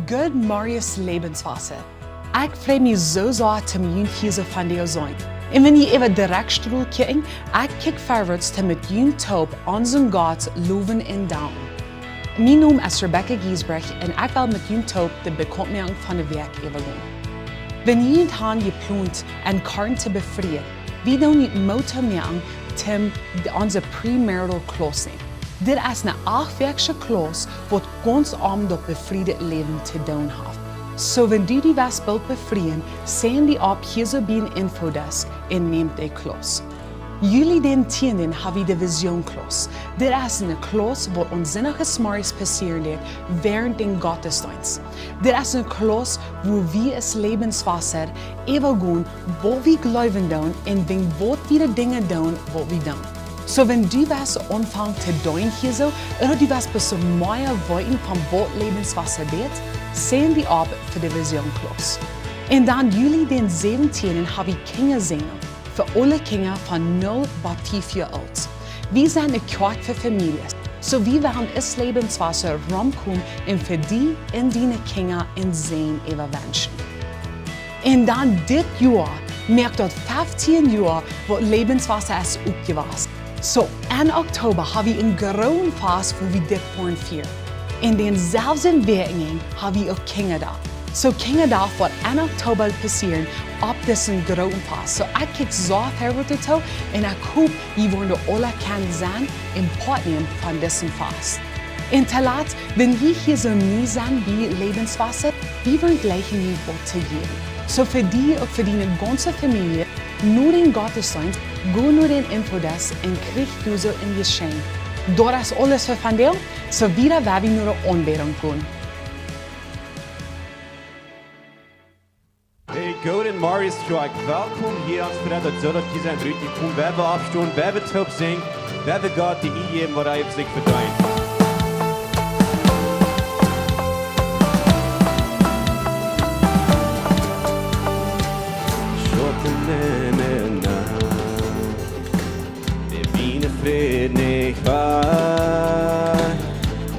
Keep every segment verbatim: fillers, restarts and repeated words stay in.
Good Marius Lebenswasser. Ekj frei mie soo sea, om junt hia soo vondoag to seenen. Un wan jie äwa de Rekjstrohl kjikjen, ekj kjikj verwoats, om met junt toop onsen Gott lowen un danken. Mien Nomen es Rebecca Giesbrecht un ekj well met junt toop de Bekauntmoakunk von de Wäakj äwagonen. Wan jie han jeplont een Kjint to befrieen, wie doonen junt Moot moaken, om de, onse premarital Klauss nämen. Dit es eene achtwäakje Klauss, waut gaunz om daut befriede Läwen to doonen haft. Soo, wan du die west boolt befrieen, sign die opp hia soo biem Infodesk un nemm de Klauss. Juli dän tieenden ha wie de Vision Klauss. Dit es eene Klauss, waut aum Sindach zemorjes passieren deit, wäarent dän Gottesdeenst. Dit es eene Klauss, wua wie aus Lebenswasser äwagonen, waut wie jleewen doonen un wäajen waut wie de Dinja doonen, waut wie doonen. Soo, wan du west aunfangen to deenen hia soo, ooda du west bloos soo mea weeten von waut Lebenswasser deit, sign die opp fa de Vision Klauss. Un dan Juli dän säwentieenden ha wie Kjinjasinjen fa aule Kjinja von null bat fief Joa oolt. Wie sent eene Kjoakj fa Famieljes. Soo, wie wellen aus Lebenswasser romkomen un fa die un diene Kjinja een Säajen äwawenschen. Un dan dit Joa moakt daut fieftieen Joa, waut Lebenswasser es oppjewast. Soo, enn Oktoba ha wie een grootet Fast, wua wie dit woaren fieren. Un dän selwjen Wäakjenenj ha wie uk Kjinjadach. Soo, Kjinjadach woat enn Oktoba passieren opp disen grooten Fast. Soo, ekj kjikj soo väl doatoo un ekj hop, jie woaren doa aula kjennen sennen un Poat nämen von disen Fast. Un toolatst, wan jie hia soo nie sent bie Lebenswasser, wie wellen jleichen junt waut to jäwen. Soo fa die, uk fa diene gaunze Famielje, no dän Gottesdeenst, go no dän Infodesk un kjrieech du soo een Jeschenkj. Daut es aules fa vondoag, soo wieda woa wie no de Aunbädunk gonen. Hey, Golden Marius Truck, welkom hia aun Fräd, daut soo daut jie sent rutjekomen. Woa wie oppstonen, woa wie toop sinjen, woa wie Gott de Ea jäwen, waut hee sikj vedeent. Schotten en de Nacht, de miene Fräd nich wajch,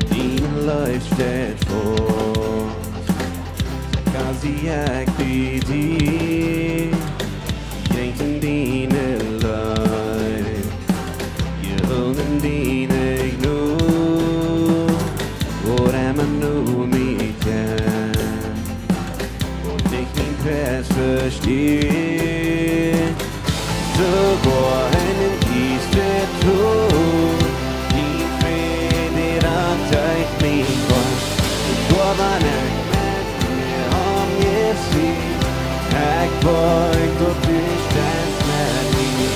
diene Leew steit faust. Soo gaunz sie ekj bie die, drinkj en diene Leew, jehoolen diene Jnod, woa emma no mie kjemt, un ekj mien Pries vestiew. Soogoa en dän diestren Tol, dien Fräd, dee rant derch mien Hoat. Soogoa wan ekj met die omjäft sie, ekj weet daut du steist met mie.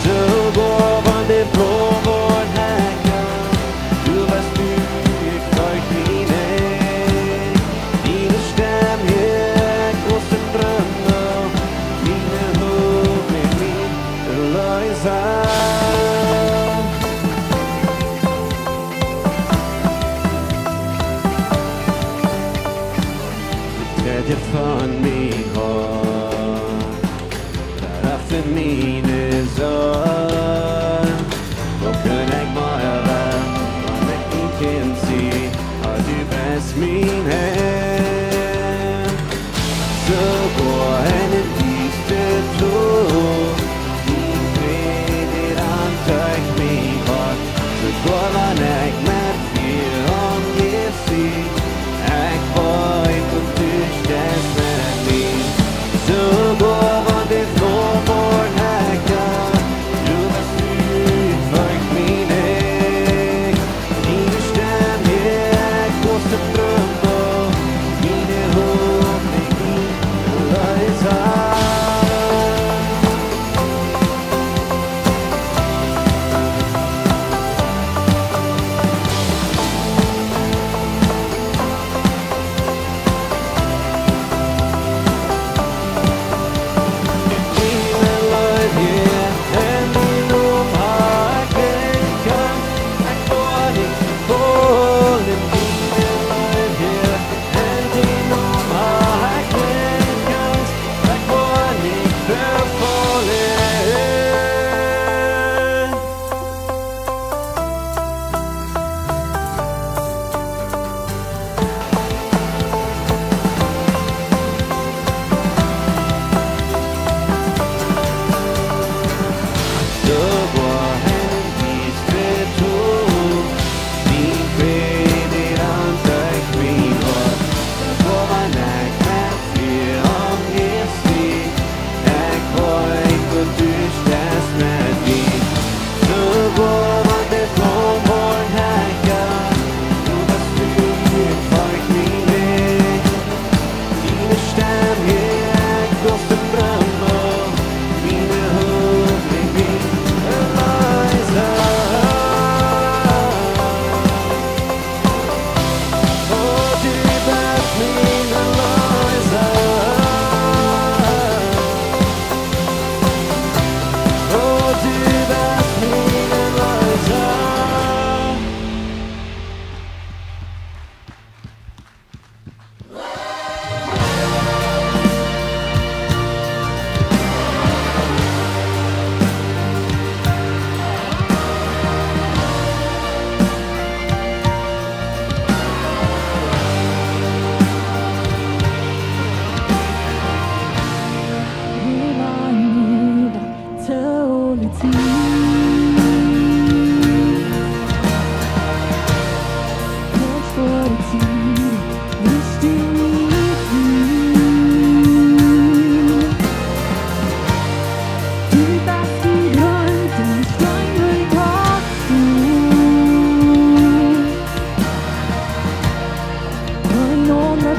Soogoa wan de Blauw woat hecha, du best du, ekj weet mie nich. Diene Stemm hia ekj aus een Dreem, miene Hopninj, mien Erleesa. De Tränen von mien Hoat, Rach fa miene Sind. Woo kunn ekj mea, wan ekj nich kjenn sie, oba du best mien Heil. Soogoa en dän diestren Tol, dien Fräd, dee rant derch mien Hoat. Soogoa wan ekj met Fia omjäft sie, ekj weet daut du steist met mie. Soogoa wan de Blauw woat hecha, du best du, ekj weet mie nich. Diene Stemm hia ekj aus een Dreem,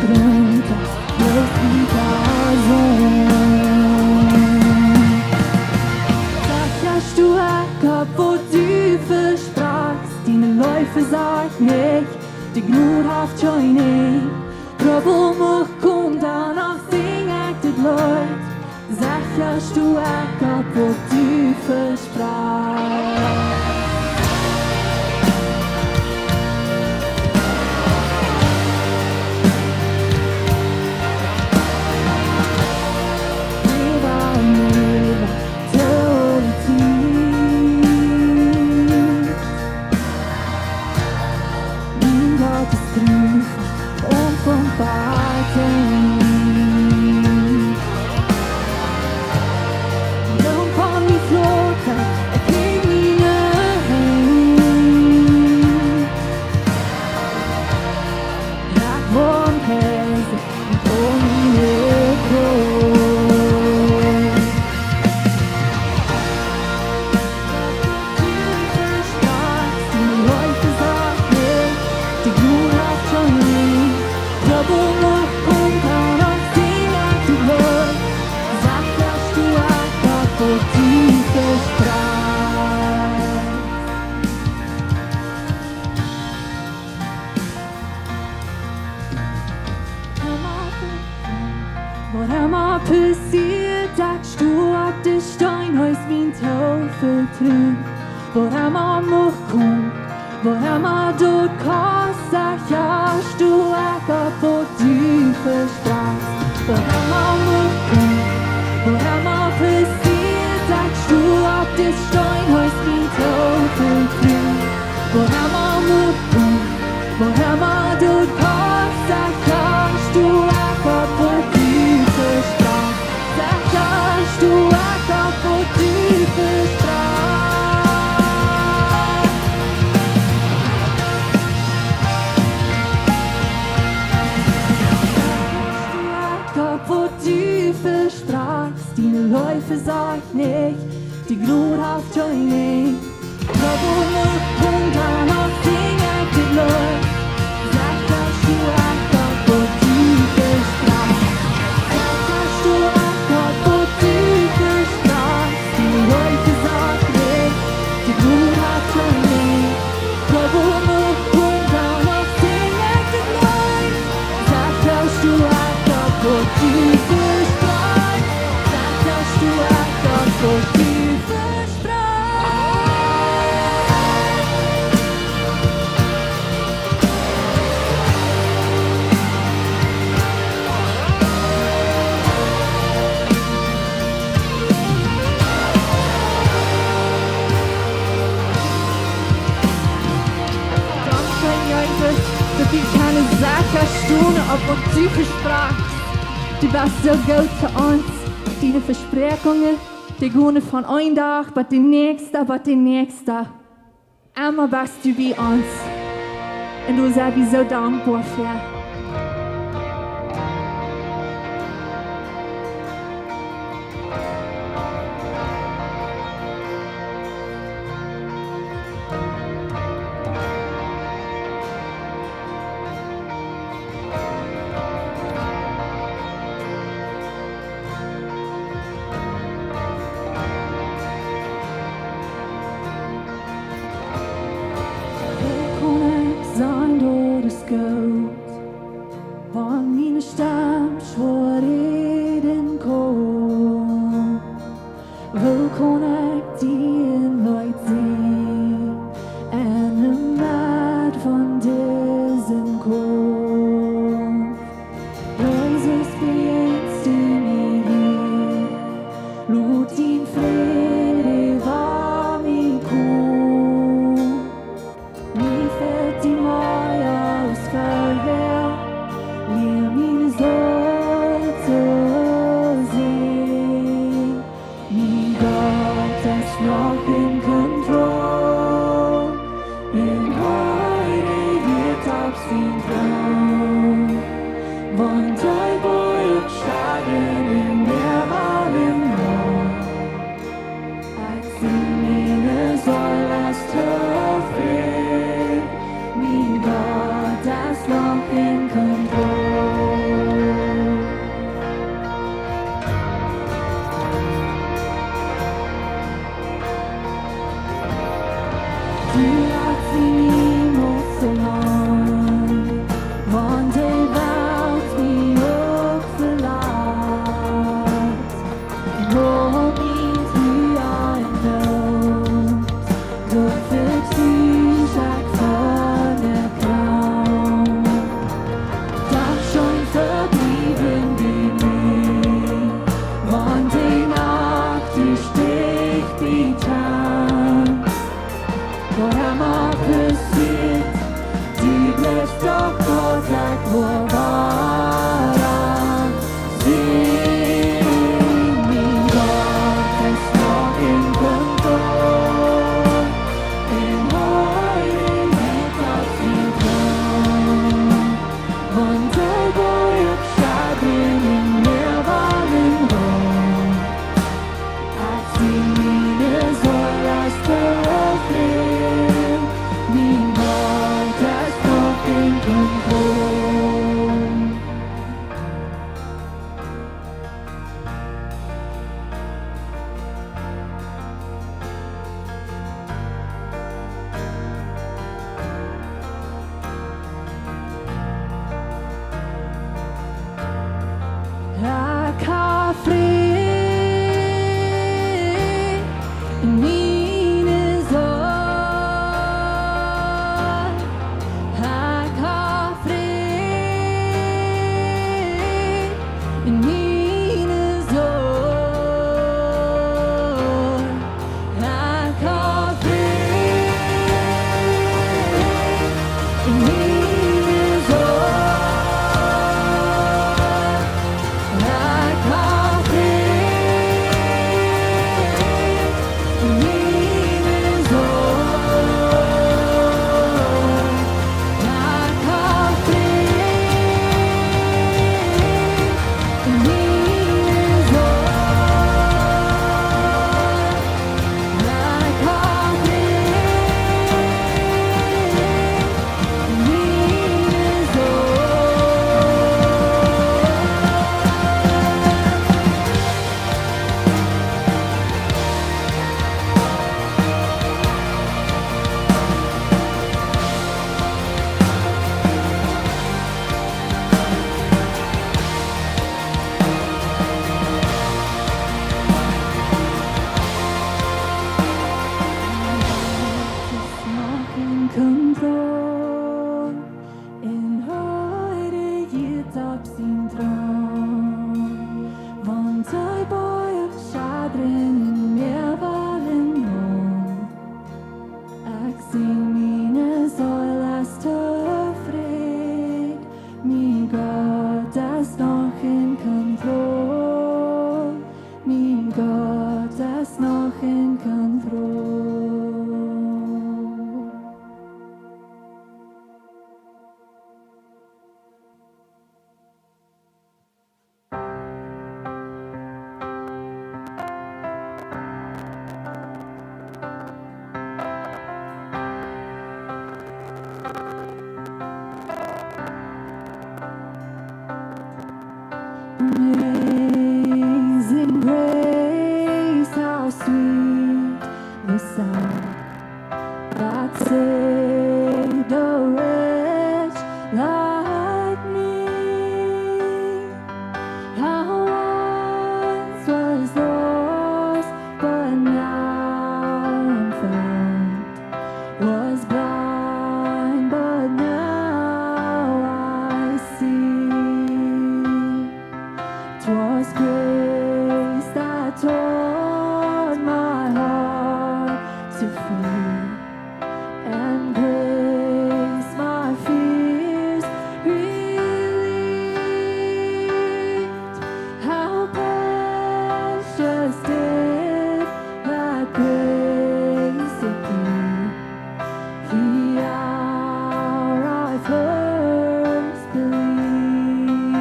Grunt, bloos wieda soo. Secha sto ekj opp waut du vesprakjst, diene Leew vesajcht nich, de Jnod haft kjeen Enj. Trubbel mucht komen, dan noch sinj ekj dit Leet. Secha sto ekj opp waut du vesprakjst. Läwa, läwa, to de Tiet. Mien Gott es tru, onveachtboa. Doonen kaun mie flota, ekj hab miene Henj. Ekj woa am priesen met aul miene Krauft. Waut emma passieet, ekj sto opp de Steenhuis, mien Toofeltrun. Waut emma mucht komen, waut emma daut kost, secha sto ekj opp waut du vesprakjst. Waut emma mucht komen, waut emma passieet, ekj sto opp de Steenhuis, mien Toofeltrun. Waut emma mucht komen, waut emma daut kost, secha sto ekj opp waut du vesprakjst. Secha sto ekj opp waut du vesprakjst. Secha sto ekj opp waut du vesprakjst. Diene Leew vesajcht nich, de Jnod haft kjeen Enj. Trubbel mucht komen, dan noch sinj ekj dit Leet. Secha sto ekj opp waut du vesprakjst. Secha sto ekj opp waut du vesprakjst. Diene Leew vesajcht nich, de Jnod haft kjeen Enj. Trubbel mucht komen, dan noch sinj ekj dit Leet. Secha sto ekj opp waut du vesprakjst. Secha sto ekj opp waut du vesprakjst. Dankscheen, Jesus, daut wie kjennen secha stonen opp waut du vesprakjst. Du best soo goot to ons. Diene Vespräakjungen, dee gonen von een Dach bat de näakjsta, bat de näakjsta. Emma best du bie ons. Un doa sent wie soo dankboa fa. Woo kaun ekj sajen daut es goot, wan miene Stemm schwoa räden kaun? Woo kaun ekj die een Leet sinjen enne Medd von disen Kaumf? Jesus, bie ons du mie hia, lot dien Fräd äwa mie komen. Mie fält die mea aus verhäa, lia miene Seel to seenen. Mien Gott es noch en Kontroll, un hee rejieet opp sien Troon. Wan dee Boajch stonen em Mäa, wal em Launt, ekj sie miene Seel es tofräd, mien Gott es noch en Kontroll. Ekj hab Fräd en miene Seel. Ekj hab Fräd en miene Seel. Ekj hab Fräd en miene Seel. Ekj hab Fräd en miene Seel. Ekj hab Fräd en miene Seel. Noch en Kontroll, un hee rejieet opp sienen Troon, wan de Boajch schaudren un Mäa wellen rolen. Ekj sinj, miene Seel es tofräd, mien Gott es noch en Kontroll, mien Gott es noch en Kontroll. Amazing grace, how sweet the sound that saved a wretch like me. I once was lost, but now I'm found. Was blind, but now I see. 'Twas grace that taught my heart to fear, and grace my fears relieved. How precious did that grace appear, the hour I first believed.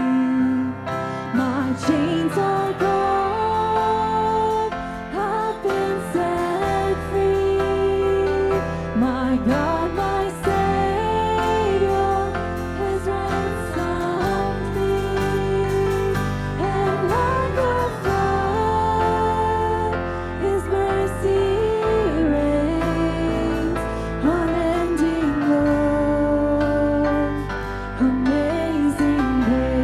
My chains are gone, I've been set free. My God, my Savior has ransomed me. And like a flood, His mercy reigns, unending love, amazing grace.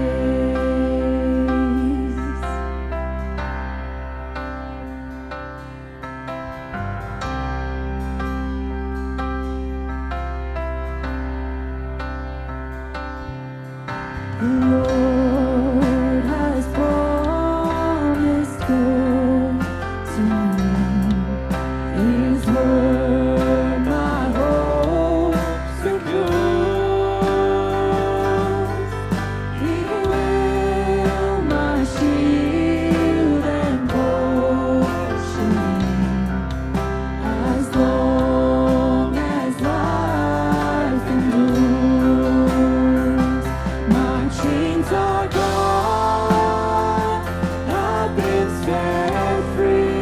The Lord has promised good to me. His word my hope secures. He will my shield and portion, as long as life endures. My chains are gone, I've been set free.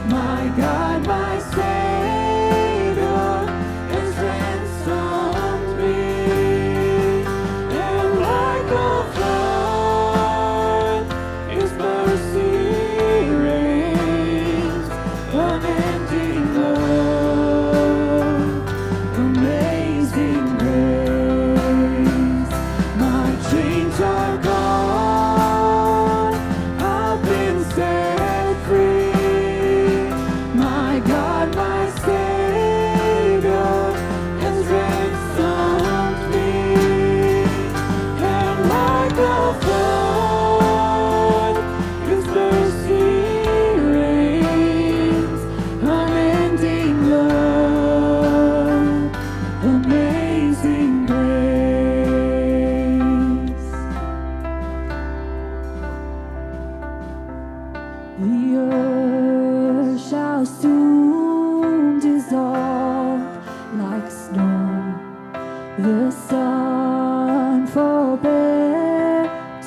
My God, my Savior, has ransomed me. And like a flood, His mercy reigns, unending love, amazing grace. My chains are gone,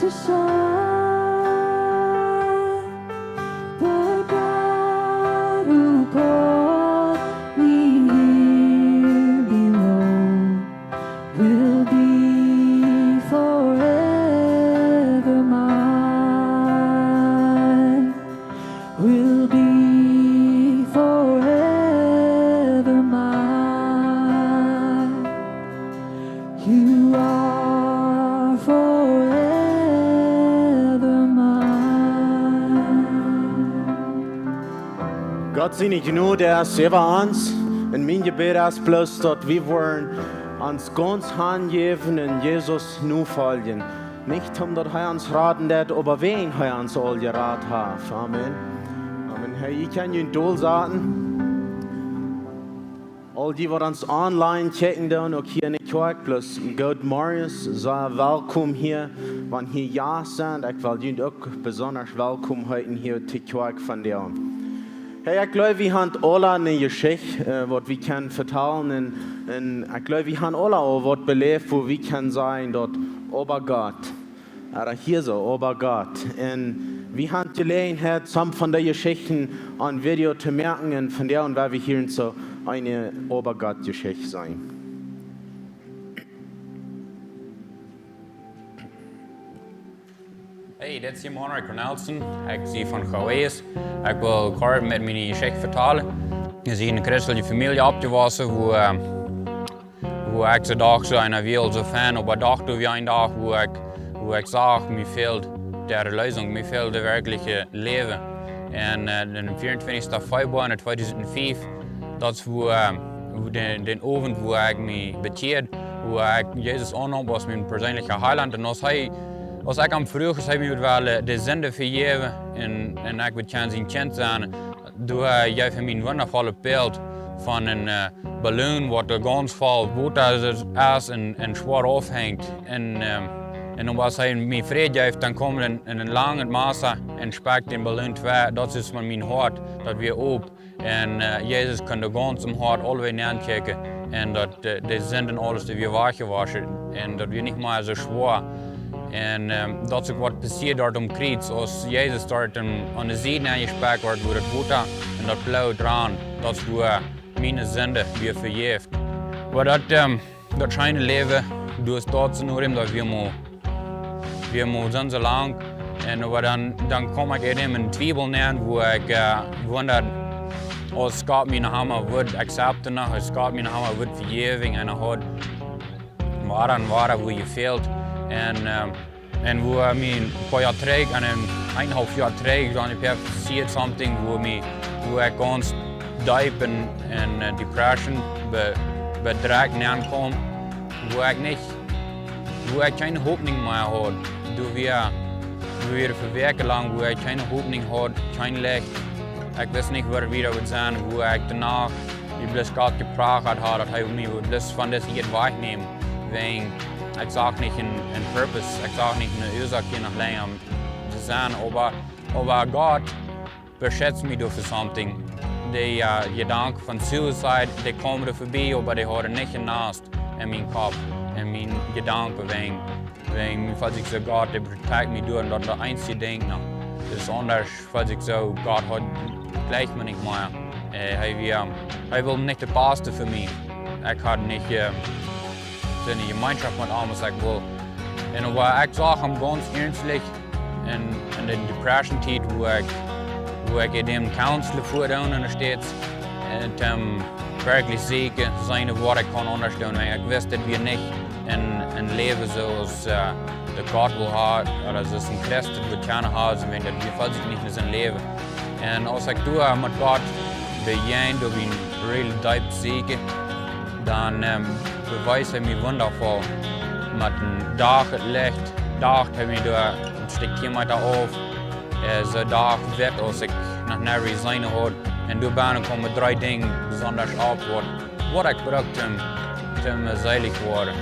But God, who called me here below, will be forever mine, will be forever mine. You are forever mine. Gott siene Jnod es äwa ons. Un mien Jebäd es bloos, daut wie woaren ons gaunz hanjäwen un Jesus nofoljen. Nich om daut hee ons raden deed, oba wäajen hee ons aul jerat haft. Amen. Amen. Hey, jie kjennen junt dolsaten. Aul dee, waut ons online kjikjen doonen, uk hia enne Kjoakj, bloos good morning, sea welkom hia. Wan hia Jast sent, ekj well junt uk besonda welkom heeten hia to Kjoakj vondoag. Hey, ekj jleew, wie haben aula eene Jeschicht, äh, waut wie kjennen vetalen. Un, un ekj jleew, wie haben aula aul waut beläft, wua wie kjennen sajen, daut oba Gott, ooda hia soo, oba Gott. Un wie haben Jeläajenheit, some von dee Jeschichten aun Video to moaken. Un vondoag woa wie hia soo eene oba Gott Jeschicht seenen. Hey, dit es Monroy Cornelsen. Ekj sie von Gawes. Ekj well kort miene Jeschicht vetalen. Ekj sie en eene christelje Famielje oppjewossen, wua, wua ekj soo docht, soo eena wia soo fein, oba docht, doa wia een Dach, wua ekj, wua ekj sach, mie fält de Erlösung, mie fält daut werkjliche Läwen. Un, äh, dän vieauntwintichsten Februar en tweedusent fief, daut es wua, äh, wua dän, dän Owent, wua ekj mie bekjead, wua ekj Jesus aunneem aus mien perseenelja Heilaunt. Un aus hee, aus ekj am fruach, aus hee mie wull, äh, de Sind vejäwen un, un ekj wull kjennen sien Kjint sennen, doa, äh, jeef hee mie een wundavollet Bilt von een, äh, Ballon, waut doa gaunz voll Wota es, es un, un schwoa aufhenjt. Un, ähm, un dan aus hee mie Fräd jeef, dan kjeem een, een langet Massa un spekjt dän Ballon twei. Daut es von mien Hoat, daut wia op. Un, äh, Jesus kunn doa gaunz em Hoat aulawäajen nenkjikjen. Un daut, äh, de Sind un aules, dee wia wajchjewoschen. Un daut wia nich mea soo schwoa. Un, ähm, daut es uk waut passieed doa aum Kjriez, aus Jesus doa aun, aun de Sied nenjespekjt wort, wua daut Wota un daut Bloot rann. Daut es wua miene Sind wia vejäft. Oba daut, ähm, daut scheene Läwen, du hast daut soo no däm, daut wia mau, wia mau soo, soo lang. Un oba dan, dan kjeem ekj en eene Twiewel nenn, wua ekj, äh, wundad, aus Gott mie noch emol wudd accepten, aus Gott mie noch emol wudd vejäwen, un hee haud wada un wada wua jefält. Un, ähm, un wua mie een poa Joa trigj, en een, eenenhaulf Joa trigj, dan ekj hab see something, wua mie, wua ekj gaunz deep en, en, äh, depression, be-, bedrekjt nenn kjeem, wua ekj nich, wua ekj kjeene Hopninj mea haud. Doa wia, doa wia fa Wäakj lang, wua ekj kjeene Hopninj haud, kjeen Licht. Ekj wist nich, waut wieda wudd sennen, wua ekj doano, woo bloos Gott jeprachat haud, daut hee mie wudd bloos von dise Ieed wajchnämen. Wäajen ekj sach nich een, een Purpose, ekj sach nich eene Uasoak hia noch lenja to sennen, oba, oba Gott beschutzt mie doa fa something. Dee, äh, Jedanken von suicide, dee kjeemen doa verbie, oba dee hauden nich een Nast en mienen Kopp, en miene Jedanken, wäajen, wäajen mie feelt sikj soo, Gott, dee protect mie doa, un daut es daut eensje Dinkj noch. Daut es aundasch, feelt sikj soo, Gott haud, jleicht mie nich mea. Äh, hee wia, hee wull nich daut Baste fa mie. Ekj haud nich, äh, soone Jemeenschoft met am aus ekj wull. Un oba ekj sach am gaunz iernstlich en, en de Depression-Tiet, wua ekj, wua ekj en däm Counselor väadoonen en de States, un, ähm, werkjlich secha sennen, waut ekj kunn aundasch doonen, wiels ekj wist, daut wia nich een, een Läwen soo aus, äh, daut Gott wull haben, ooda soo aus een Christ daut wudd kjennen haben, wiels daut wia fa sikj nich mea sien Läwen. Un aus ekj doa met Gott bejäajend, doa wia een real deep secha, dan, ähm, bewiest hee mie wundafoll. Met een Dach daut Licht, Dach hee mie doa een Stekj Kilomeeta auf, äh, soo Dach wia, aus ekj noch nie jeseenen haud. Un doa bie mie kjeemen dree Dinja besonda opp, waut, waut ekj brukt om, om seelich woaren,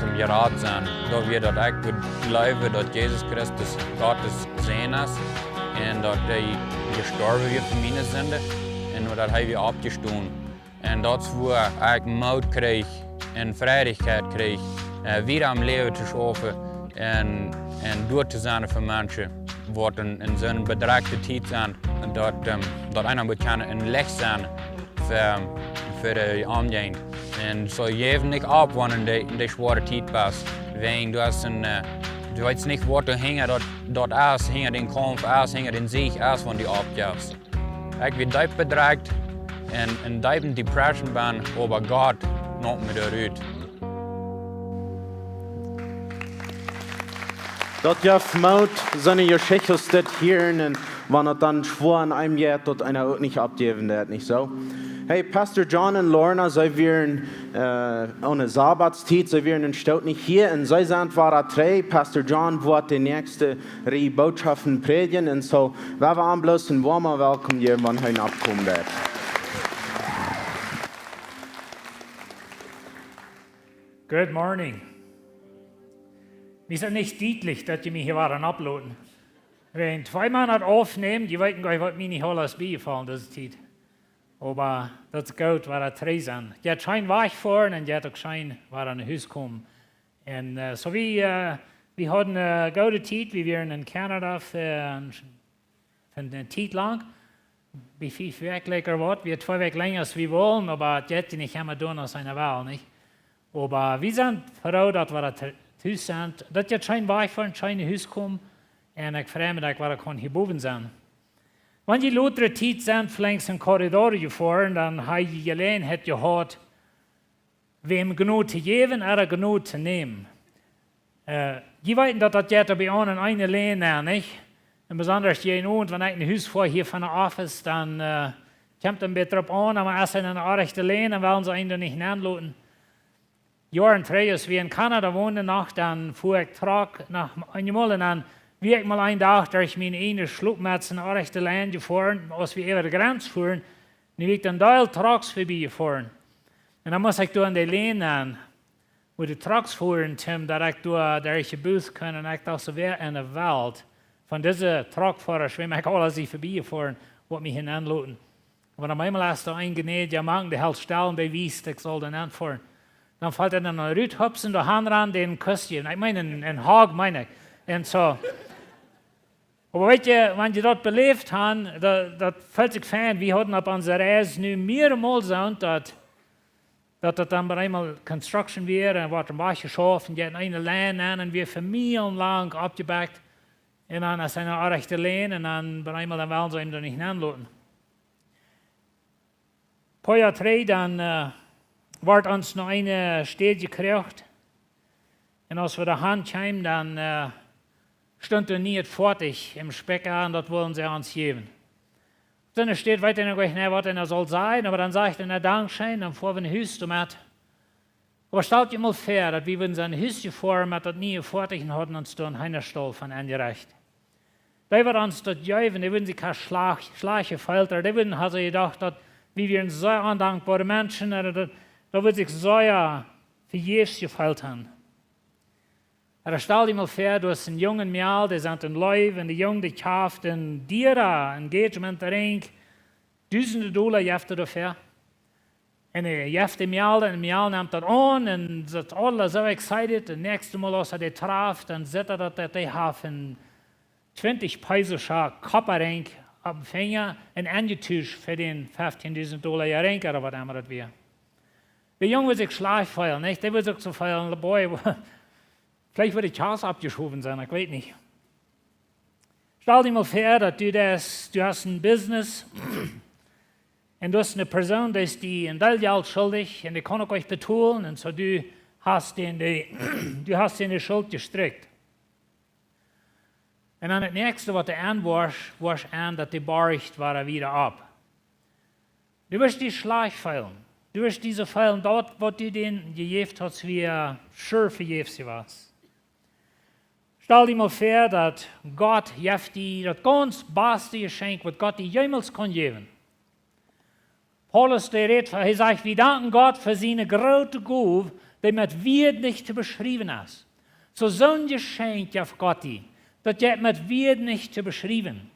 om jerat sennen. Daut wia daut ekj wudd jleewen, daut Jesus Christus Gott sien Sän es, un daut hee jestorwen wia fa miene Sind, un daut hee wia oppjestonen. Un daut es wua ekj Moot kjrieech un Freiheit kjrieech, äh, wieda aum Läwen to schaufen, Un, un doa to sennen fa Menschen, woat en, en soone bedrekjte Tiet sennen, daut, ähm, daut eena mott kjennen een Licht sennen fa, fa de Omjäajent. Un soo jäw nich opp, wan du en de, en de schwoare Tiet best. Wäajen du hast een, äh, du weetst nich, waut doa hinja daut, daut es, hinja dän Kaumf es, hinja dän Sieg es, wan du oppjefst. Ekj wia deep bedrekjt un en deepe Depression bennen, oba Gott neem mie doa rut. Daut jeft Moot, soone Jeschichten to hieren, un wan et dan schwoa aun eenem jeit, daut eena uk nich oppjäwen deit, nich soo? Hey, Pastor John un Lorna, see wieren, äh, aune Sabbatstiet, see wieren een Stoot nich hia, un see sent wada trigj. Pastor John woat de näakjste Rieej Bootschoften prädjen, un soo, wie woaren bloos een woamet Welkom jäwen, wan hee nopp komen woat. Good morning. Mie es et nich dietlich, daut jie mie hia woaren opploten. Wan twee Mana aufnämen, jie weeten goanich, waut mie nich aules biejefollen es dise Tiet. Oba daut es goot, wada trigj sennen. Jie haben scheen wajchjefoaren un jie haben uk scheen wada no Hus komen. Un, äh, soo wie, äh, wie hauden eene goode Tiet, wie wieren en Kanada fa, fa eene Tiet lang. Bie fief Wäakj leewa waut, wie twee Wäakj lenja aus wie wullen, oba daut jeit nich emma doonen aus eena well, nich? Oba wie sent froo, daut wie doa to-, tus sent, daut jie scheen wajchfoaren, scheen no Hus komen. Un ekj frei mie, daut ekj wada kaun hia bowen sennen. Wan jie lota Tiet sent, veleicht en Korridor jefoaren, dan hab jie Jeläajenheit jehaut, wäm Jnod to jäwen ooda Jnod to nämen. Äh, jie weeten, daut daut jeit bie aun en eene Lien, nä, nich? Un besonda hia en Owent, wan ekj no Hus foa hia von de Office, dan, äh, kjemt et een bät doaropp aun, oba aus eena en de rajchte Lien, dan wellen see eenen doa nich nenloten. Joaren trigj, aus wie en Kanada wonden noch, dan fua ekj Truck no eenjemol un dan wia ekj mol een Dach derch miene ieejne Schlopmötz en de rajchte Lien jefoaren, aus wie äwa de Grenz fuaren, nu wia ekj dan deel Trucks verbie jefoaren. Un dan must ekj doa en de Lien aun, wua de Trucks fuaren, Tim, daut ekj doa derch de Booth kunn, un ekj docht soo, wäa en de Welt von dise Truckfoarasch, wäm ekj aules hia verbie jefoaren, woat mie hia nenloten. Oba dan eemol aus doa een Jnädja mank, dee helt stell un dee wiest, ekj saul dan aunfoaren. Dan felt eena dan rut, hups, un doa han ran dän Kuss jäwen. Ekj meen, een, een Hug, meen ekj. Un soo. Oba weetst, wan jie daut beläft han, daut, daut felt sikj fein. Wie hauden opp onse Reis nu mearemol soo, daut, daut daut dan bie eemol construction wia un woat een bät jeschauft un jie en eene Lien aun un wia fa Mielen lang oppjebackt. Un dan es eena en de rajchte Lien un dan bie eemol dan wellen see eenen doa nich nenloten. Poa Joa trigj, dan, äh, wort ons no eene Städ jekjräajen. Un aus wie doa han kjeemen, dan, äh, stunt een nieet Foatich em Spikj aun, daut wullen see ons jäwen. Doa steit, weet ekj noch nich, waut eena saul sajen, oba dan sajcht eena: "Dankscheen", dan foa wie no Hus doamet. Oba stalt junt mol väa, daut wie wudden no Hus jefoaren met daut niee Foatich un hauden ons doa een Heenastaul von enjerecht. Dee wudden ons daut jäwen, dee wudden sikj kjeen schlajcht, schlajcht jefeelt, dee wudden, haud see jedocht, daut wie wieren sea ondankboare Menschen, un daut, daut wudd sikj sea vejäfs jefeelt han. Oba stal die mol väa, du hast een Jung un Mejal, dee sent en Leew, un de Jung, dee kjeft een diera Engagement Ring, dusende Dolla jeft hee doafäa. Un hee jeft dee Mejal, un de Mejal nemt daut aun, un sent aula soo excited, un näakjste Mol, aus hee dee traft, dan sitt hee daut, daut dee haft een twintich Peso Kopparing oppem Finja, un enjetuscht fa dän feftiendusend Dolla Ring, ooda waut emma daut wia. De Jung wudd sikj schlajcht feelen, nich? Dee wudd sikj soo feelen, boy, veleicht wudd de Kjast oppjeschowen sennen, ekj weet nich. Stal die mol väa, daut du daut, du hast een Business un du hast eene Persoon, dee es die een Deel Jelt schuldich un dee kaun uk nich betolen un soo, du hast dän, dee, du hast dän de Schult jestrikjt. Un dan daut näakjste, waut du aunwoascht, woascht aun, daut dee borcht wada wieda opp. Du woascht die schlajcht feelen. Du woascht die soo feelen, daut, waut du dän jejäft hast, wia sure vejäfs jewast. Stal die mol väa, daut Gott jeft die daut gaunz baste Jeschenkj, waut Gott die jemols kunn jäwen. Paulus, dee rät, hee sajcht: "Wie danken Gott fa siene groote Gow, dee met Wieed nich to beschriewen es." Soo, soon Jeschenkj jeft Gott die, daut jeit met Wieed nich to beschriewen.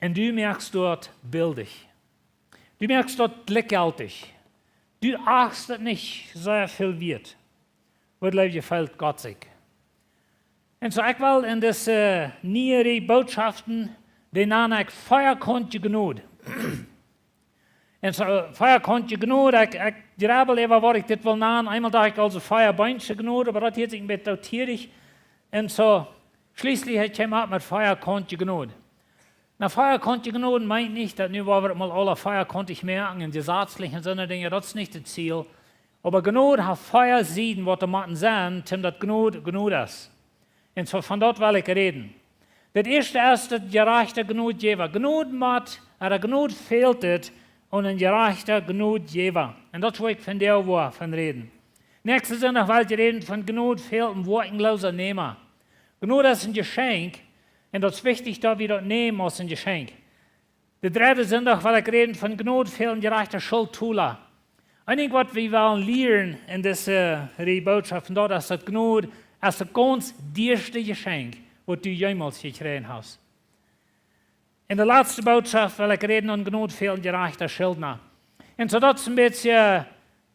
Un du moakst daut bildich. Du moakst daut jlikjjeltich. Du achtst daut nich sea väl wieet. Waut, leew, jefeelt Gott sikj? Un soo, ekj well en dise, äh, niee Rieej Bootschoften, dee nan ekj Veakontje Jnod. Un soo, Veakontje Jnod, ekj, ekj jrebbel äwa waut ekj dit well nanen. Eemol docht ekj aulsoo Veabeenje Jnod, oba daut hieet sikj een bät dootierich. Un soo, schlieslich ekj kjeem opp met Veakontje Jnod. Na, Veakontje Jnod meent nich daut nu woa wie mol aule veakontich moaken un jesazlich un soone Dinja, daut es nich daut Ziel. Oba Jnod haft vea Sieden, waut doa motten sennen, toom daut Jnod Jnod es. Un soo von daut well ekj räden. Daut ieeschte es daut jerajchta Jnodjäwa. Jnod mott, ooda Jnod fält et, un een jerajchta Jnodjäwa. Un daut es wua ekj vondoag woa von räden. Näakjsten Sindach well ekj räden von Jnod fält een woakjenloosa Näma. Jnod es een Jeschenkj, un daut es wichtich daut wie daut nämen aus een Jeschenkj. Dän dredden Sindach well ekj räden von Jnod fält een jerajchta Schulttola. Een Dinkj waut wie wellen lieren en dise, äh, Rieej Bootschoften, daut es daut Jnod es daut gaunz dieeschte Jeschenkj waut du jemols jekjräajen hast. En de latste Bootschoft well ekj räden von Jnod fält een jerajchta Schildna. Un soo daut es een bät, äh,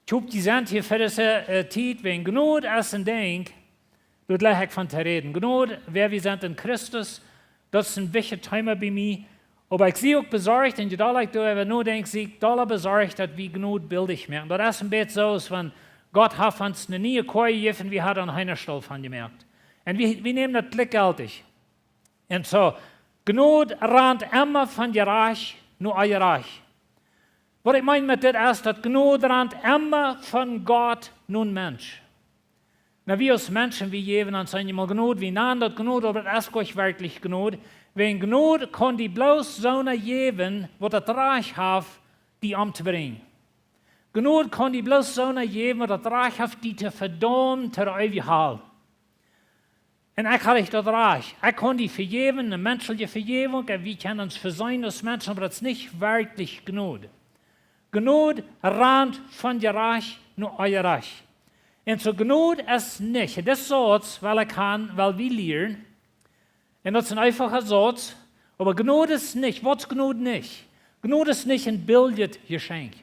ekj hop jie sent hia fa dise, äh, Tiet, wäajen Jnod es een Dinkj, doa jlikj ekj von to räden. Jnod, wäa wie sent en Christus, daut es een wichtjet Thema bie mie. Oba ekj sie uk besorcht, un je dolla ekj doaräwa nodenkj, sie ekj dolla besorcht daut wie Jnod bildich moaken. Daut es een bät soo aus wan Gott haft ons eene niee Koa jejäft un wie haben een Heenastaul von jemoakt. Un wie, wie nämen daut jlikjjeltich. Un soo, Jnod rant emma von Jerajcht no Onjerajcht. Waut ekj meen met dit es daut Jnod rant emma von Gott no een Mensch. Na, wie aus Menschen, wie jäwen ons eenjemol Jnod, wie nanen daut Jnod, oba daut es nich werkjlich Jnod. Wäajen Jnod kaun die bloos soona jäwen waut daut Rajcht haft die omtobrinjen. Jnod kaun die bloos soona jäwen waut daut Rajcht haft die to vedaumen, to de eewje Hal. Un ekj hab daut Rajcht. Ekj kaun die vejäwen, eene menschelje Vejäwunk, un wie kjennen ons veseenen aus Menschen, oba daut es nich werkjlich Jnod. Jnod rant von Jerajcht no Onjerajcht. Un soo Jnod es nich, un dit es soo waut well ekj han, well wie lieren. Un daut es een eefacha Sauz, oba Jnod es nich, waut es Jnod nich? Jnod es nich een bildjet Jeschenkj.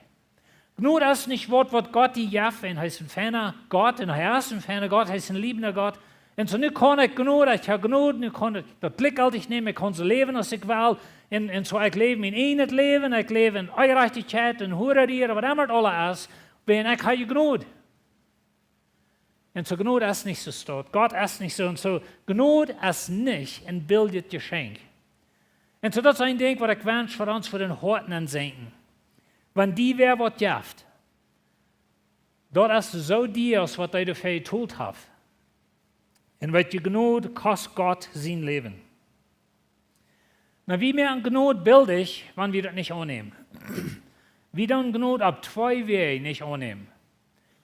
Jnod es nich waut, waut Gott die jeft, un hee es een feina Gott, un hee es een feina Gott, hee es een liebender Gott. Un soo nu kaun ekj Jnod, ekj hab Jnod, nu kaun ekj daut jlikjjeltich nämen, ekj kaun soo läwen aus ekj well. Un, un soo ekj läw mien eejnet Läwen, ekj läw en Onjerajchtichkjeit, en Hurarie, waut emma daut aules es, wäajen ekj hab Jnod. Un soo Jnod es nich soo stoakj. Gott es nich soo. Un soo Jnod es nich een bildjet Jeschenkj. Un soo daut es een Dinkj waut ekj wensch fa ons fa dän Hoat aunseenen. Wan die wäa waut jeft, daut es soo dia aus waut hee doafäa jetolt haft. Un weet jie, Jnod kost Gott sien Läwen. Na, wie moaken Jnod bildich, wan wie daut nich aunnämen. Wie doonen Jnod opp twee Wäaj nich aunnämen.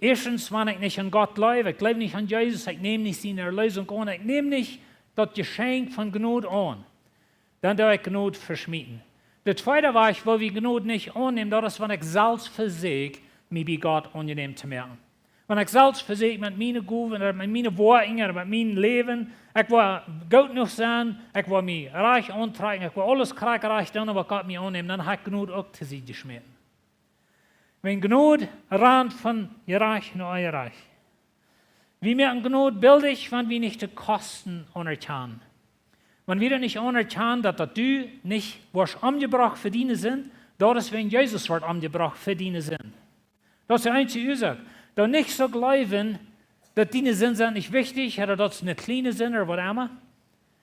Ieeschtens, wan ekj nich aun Gott jleew, ekj jleew nich aun Jesus, ekj näm nich siene Erleesunk aun, ekj näm nich daut Jeschenkj von Jnod aun, dan doo ekj Jnod veschmieten. De tweede Wajch, woo wie Jnod nich aunnämen, daut es, wan ekj selfst vesieekj, mie bie Gott aunjenäm to moaken. Wan ekj selfst vesieekj met miene Gowen, ooda met miene Woakjen, ooda met mien Läwen, ekj woa goot jenuach sennen, ekj woa mie rajcht auntrakjen, ekj woa aules krakjt rajcht doonen, waut Gott mie aunnämen, dan hab ekj Jnod uk to Sied jeschmäten. Wäajen Jnod rant von Jerajcht no Onjerajcht. Wie moaken Jnod bildich, wan wie nich de Kosten aunerkjanen. Wan wie daut nich aunerkjanen, daut, daut du nich woascht omjebrocht fa diene Sind, daut es wäajen Jesus wort omjebrocht fa diene Sind. Daut es de eensje Uasoak. Daut nich soo jleewen, daut diene Sind sent nich wichtich, ooda daut es ne kjliene Sind ooda waut emma.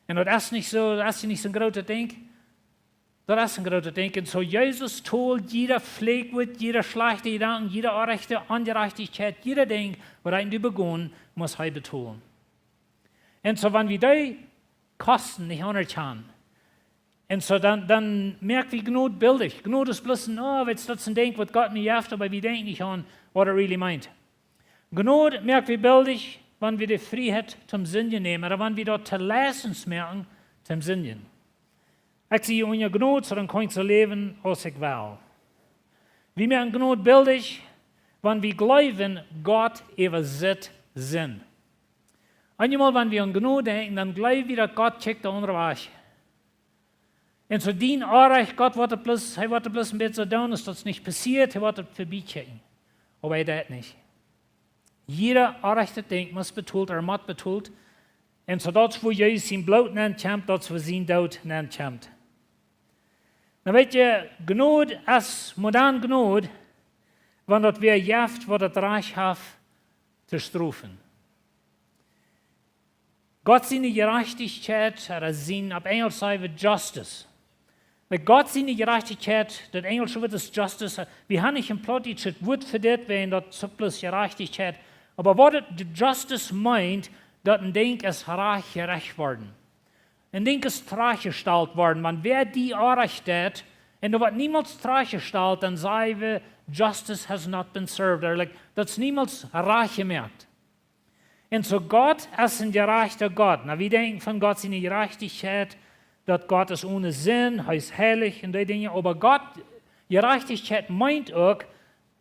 Un daut es nich soo, daut es nich soon grootet Dinkj. Daut es een grootet Dinkj. Un soo Jesus told jieda Fläakj, jieda schlajchta Jedanken, jieda orrajchte Onjerajchtichkjeit, jieda Dinkj, waut ekj un du begonen, must hee betolen. Un soo, wan wie dee Kosten nich aunerkjanen, un soo dan, dan moak wie Jnod bildich. Jnod es bloos een, oh, weetst, daut es een Dinkj waut Gott mie jeft, oba wie denkjen nich aun waut et really meent. Jnod moak wie bildich, wan wie de Frieheit toom Sindjen nämen, ooda wan wie daut to Leistunk moaken toom Sindjen. Ekj sie unja Jnod, soo dan kaun ekj soo läwen aus ekj well. Wie moaken Jnod bildich, wan wie jleewen, Gott äwasitt Sind. Eenjemol, wan wie aun Jnod denkjen, dan jleew wie daut Gott kjikjt de aundre Wajch. Un soo dien Onrajcht, Gott woat et bloos, hee woat et bloos een bät soo doonen, aus daut nich passieet, hee woat et verbie kjikjen. Oba hee deit nich. Jieda orrajchtet Dinkj mott betolt, ooda mott betolt. Un soo daut es wua Jesus sien Bloot nenn kjemt, daut es wua sien Doot nenn kjemt. Nu weet jie, Jnod es mau dan Jnod, wan daut wäa jeft waut daut Rajcht haft to strofen. Gott siene Jerajchtichkjeit, ooda sien, opp Enjelsch saj wie justice. Daut Gott siene Jerajchtichkjeit, daut enjelsche Wuat es justice, wie haben nich een plautdietschet Wuat fa dit, wäajen daut es bloos Jerajchtichkjeit. Oba waut daut justice meent, daut een Dinkj es rajcht jerecht worden. Een Dinkj es trajchtjestalt worden, wan wäa die Orrajcht deit, un doa woat niemols trajchtjestalt, dan saj wie, justice has not been served, ooda, like, daut es niemols rajcht jemoakt. Un soo Gott es een jerajchta Gott. Nu, wie denkjen von Gott siene Jerajchtichkjeit, daut Gott es one Sind, hee es heilich un dee Dinja. Oba Gott, Jerajchtichkjeit meent uk,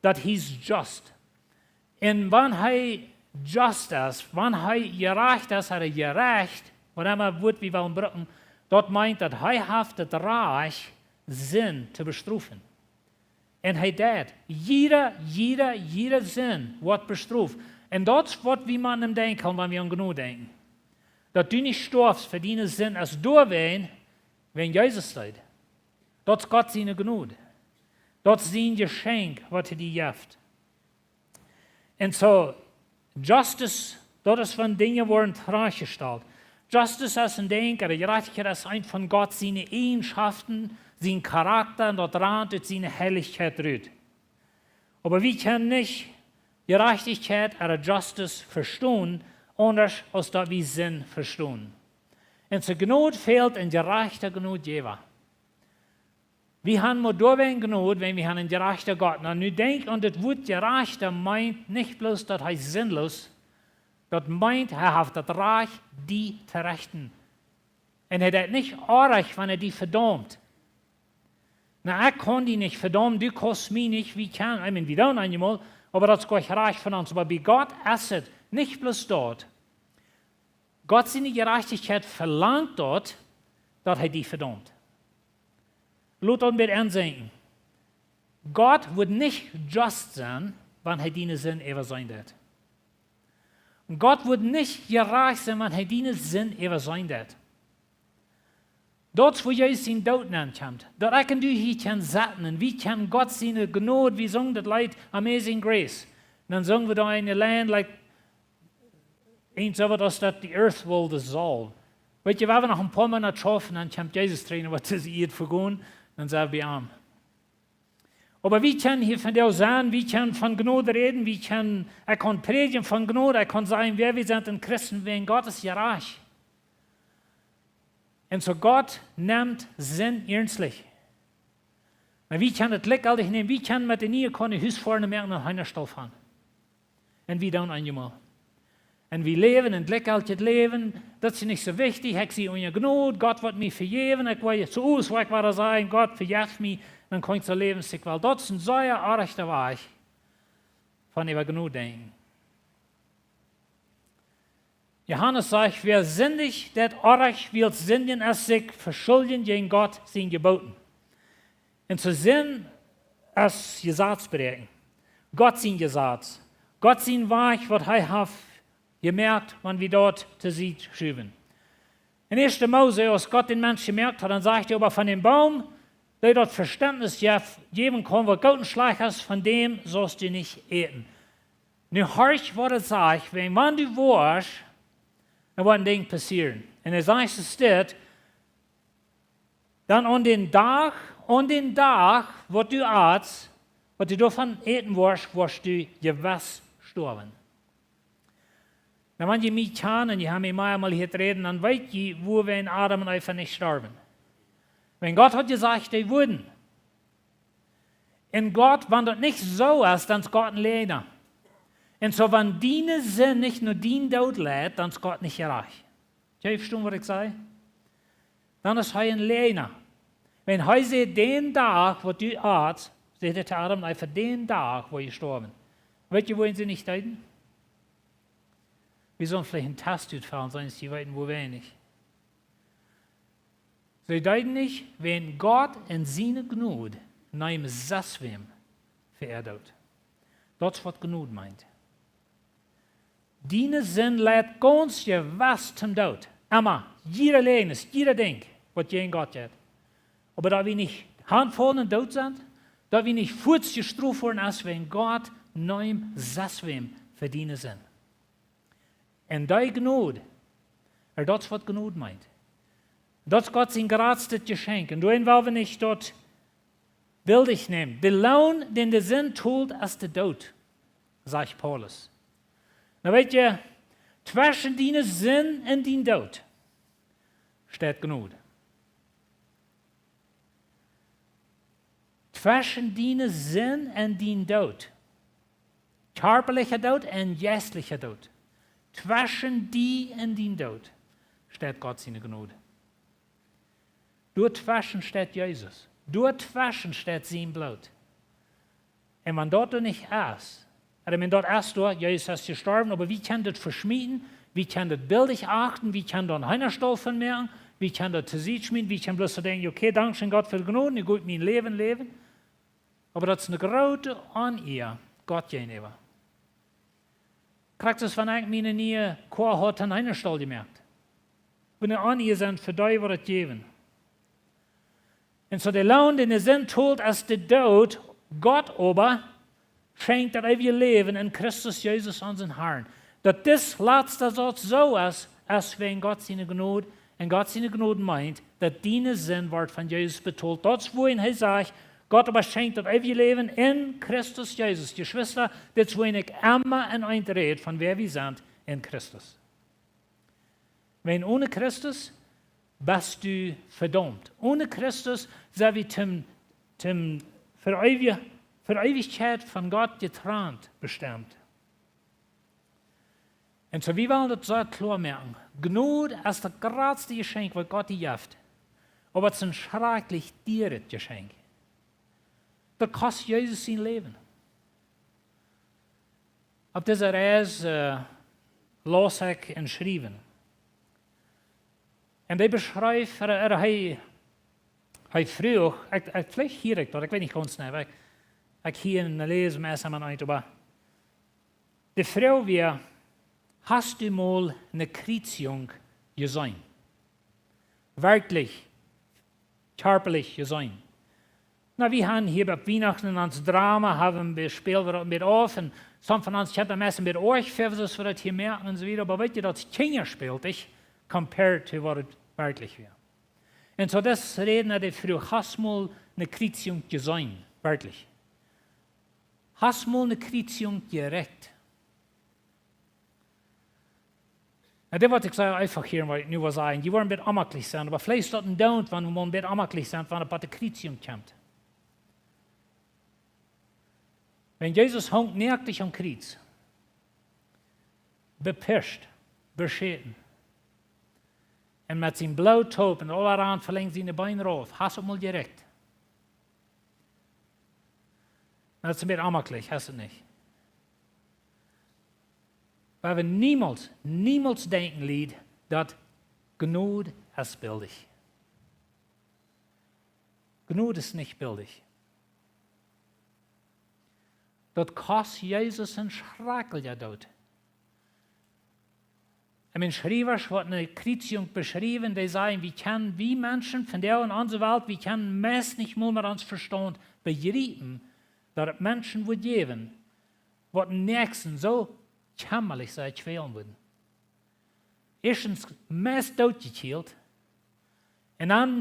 daut he's just. Un wan hee just es, wan hee jerajcht es, ooda jerecht, waut emma Wuat wie wellen brucken, daut meent, daut hee haft daut Rajcht, Sind to bestrofen. Un hee deit. Jieda, jieda, jieda Sind woat bestroft. Un daut es waut wie motten denkjen, wan wie aun Jnod denkjen. Daut du nich stoafst fa diene Sind, es doawäajen, wäajen Jesus deed. Daut es Gott siene Jnod. Daut es sien Jeschenkj, waut hee die jeft. Un soo, justice, daut es wan Dinja woaren trajchtjestalt. Justice es een Dinkj, ooda Jerajchtichkjeit es eent von Gott siene Eajenschoften, sien Charakta, un daut rant ut siene Heilichkjeit rut. Oba wie kjennen nich Jerajchtichkjeit ooda justice vestonen, aundasch aus daut wie Sind vestonen. Un soo Jnod fält een jerajchta Jnodjäwa. Wie haben mau doawäajen Jnod, wan wie haben een jerajchta Gott. Nu, nu denkj aun daut Wuat jerajchta meent nich bloos daut hee sindloos, daut meent, hee haft daut Rajcht, die to rechten. Un hee deit nich orrajcht, wan hee die vedaumt. Nu, ekj kaun die nich vedaumen, du kaust mie nich, wie kjennen, I mean, wie doonen eenjemol, oba daut es goanich rajcht von ons. Oba bie Gott es et nich bloos daut. Gott siene Jerajchtichkjeit velangt daut, daut hee die vedaumt. Lot daut met ensenkjen. Gott wudd nich just sennen, wan hee diene Sind äwaseenen deit. Un Gott wudd nich jerajcht sennen, wan hee diene Sind äwaseenen deit. Daut es wua Jesus sien Doot nenn kjemt. Daut ekj un du hia kjennen sitten un wie kjennen Gott siene Jnod, wie sungen daut Leet Amazing Grace. Un dan sungen wie doa eene Line, like, eent soo waut aus daut the earth will dissolve. Weet jie, wan wie noch een poa Moonat schaufen, dan kjemt Jesus trigj, waut es hia vegonen, dan sent wie bie am. Oba wie kjennen hia vondoag sennen, wie kjennen von Jnod räden, wie kjennen, ekj kaun prädjen von Jnod, ekj kaun sajen, wäa wie sent en Christen, wäajen Gott es jerajcht. Un soo Gott nemt Sind iernstlich. Oba wie kjennen et likjjeltich nämen, wie kjennen met de niee Kone Hus foaren un moaken een Heenastall von. Un wie doonen eenjemol. Un wie läwen een likjjeltjet Läwen, daut es nich soo wichtich, ekj sie unja Jnod, Gott woat mie vejäwen, ekj woa soo aus waut ekj woa sajen, Gott vejeff mie, dan kaun ekj soo läwen aus ekj well. Daut es een sea orrajchta Wajch von äwa Jnod denkjen. Johanes sajcht, wäa sindicht, deit orrajcht, wiels Sindjen es sikj veschuldjen jäajen Gott siene Jebooten. Un soo Sind es Jesaz bräakjen. Gott sien Jesaz. Gott sien Wajch, waut hee haft jemoakt, wan wie daut to Sied schuwen. En ieeschte Mose, aus Gott dän Mensch jemoakt haud, dan sajcht hee: Oba von dän Boom, dee daut Vestentnis jeft, jäwen kaun, waut goot un schlajcht es, von däm saust du nich äten. Nu horch, waut hee sajcht, wan, wan du woascht, dan woat een Dinkj passieren. Un hee sajcht, es dit, dan aun dän Dach, aun dän Dach, waut du atst, waut du doavon äten woascht, woascht du jewess stoawen. Nu, wan jie mie kjanen, jie haben mie mea mol hieet räden, dan weet jie, wuarom Adam un Eva nich storwen. Wan Gott haud jesajcht, dee wudden. Un Gott, wan daut nich soo es, dan es Gott een Läajna. Un soo, wan diene Sind nich no dien Doot leit, dan es Gott nich jerajcht. Jie vestonen, waut ekj saj? Dan es hee een Läajna. Wan hee sajcht, dän Dach, waut du atst, sajcht hee to Adam un Eva, dän Dach woa jie stoawen. Weet jie, wuarom see nich deeden? Wie sellen veleicht een Test utfellen, sent jie weeten, woo weinich. See deeden nich, wan Gott en siene Jnod neem sest wäm fa äa Doot. Daut es, waut Jnod meent. Diene Sind leit gaunz jewess toom Doot. Emma, jieda Läajes, jieda Dinkj, waut jäajen Gott jeit. Oba daut wie nich hanfaulen un doot sent, daut wie nich fuaz jestroft woaren, aus wäajen Gott neem sest wäm fa diene Sind. Un dee Jnod, daut es waut Jnod meent. Daut es Gott sien jratstet Jeschenkj. Un doaren well wie nich daut bildich nämen. De Loon, dän de Sind tolt, es de Doot, sajcht Paulus. Nu weet jie, tweschen diene Sind un dien Doot steit Jnod. Tweschen diene Sind un dien Doot, kjarpaliche Doot un jeistliche Doot, tweschen die un dien Doot steit Gott siene Jnod. Doa tweschen steit Jesus. Doa tweschen steit sien Bloot. Un wan daut doa nich es, I mean, daut es doa, Jesus es jestorwen, oba wie kjennen daut veschmieten, wie kjennen daut bildich achten, wie kjennen doa een Heenastaul von moaken, wie kjennen daut to Sied schmieten, wie kjennen bloos soo denkjen: "Okay, dankscheen Gott fa de Jnod, nu go ekj mien Läwen läwen." Oba daut es eene groote Onea Gott jäajenäwa. Krakjt soo aus wan ekj miene niee Koa haud een Heenastaul jemoakt. Waut eene Onea es fa dee, waut daut jäwen. Un soo de Loon, dän de Sind tolt, es de Doot. Gott oba schenkjt daut eewje Läwen en Christus Jesus, onsen Harn. Daut dis latsta Sauz soo es, es wäajen Gott siene Jnod. Un Gott siene Jnod meent, daut diene Sind woat von Jesus betolt. Daut es wuarom hee sajcht: "Gott oba schenkjt daut eewje Läwen en Christus Jesus." Jeschwista, dit es wuarom ekj emma un emma räd von wäa wie sent en Christus. Wan one Christus best du vedaumt. One Christus sent wie toom, toom fa eewje, fa Eewichkjeit von Gott jetrant bestemt. Un soo, wie wellen daut soo kloa moaken. Jnod es daut jratste Jeschenkj, waut Gott die jeft. Oba et es een schrakjlich dieret Jeschenkj. Daut kost Jesus sien Läwen. Opp dise Reis, äh, laus ekj een Schriewen. Un dee beschreef, äh, äh, hee, hee fruach, ekj, ekj, veleicht hia ekj daut, ekj weet nich gaunz jeneiw, ekj, ekj hia en de Läsung es am eent, oba de Froag wia: "Hast du mol eene Kjriezjunk jeseenen? Werkjlich, kjarpalich jeseenen?" Nu, wie haben hia bie Wienachten en ons Drama, haben wie, spälen wie daut een bät auf, un some von ons kjennen daut meist een bät oajch fa, soo aus wie daut hia moaken un soo wieda, oba weet jie, daut es Kjinjaspältich compared to waut et werkjlich wia. Un soo, daut räden wie doavon: "Hast mol eene Kjriezjunk jeseenen, werkjlich? Hast mol eene Kjriezjunk jerekjt?" Nu, dit waut ekj saj, eefach hia, waut ekj nu well sajen, jie woaren een bät onjemakjlich sennen, oba veleicht es daut een Doont, wan wie een bät onjemakjlich sent, wan et bie de Kjriezjunk kjemt. Wan Jesus hunk noakt aum Kjriez, bepischt, beschäten, un met sien Bloot toop un aul aun velenjd siene Been rauf, hast du mol jerekjt? Nu, daut es een bät onjemakjlich, hast du nich? Oba wie niemols, niemols denkjen, Lied, daut Jnod es bildich. Jnod es nich bildich. Daut kost Jesus een schrakjlicha Doot. Un wan Schriewasch waut eene Kjriezjunk beschriewen, dee sajen, wie kjennen, wie Menschen von doa en onse Welt, wie kjennen meist nich mol met ons Vestaunt bejriepen, daut et Menschen woat jäwen, waut dän Näakjsten soo kjemmalich sikj kjwälen wudden. Ieeschtens meist dootjekjielt, un dan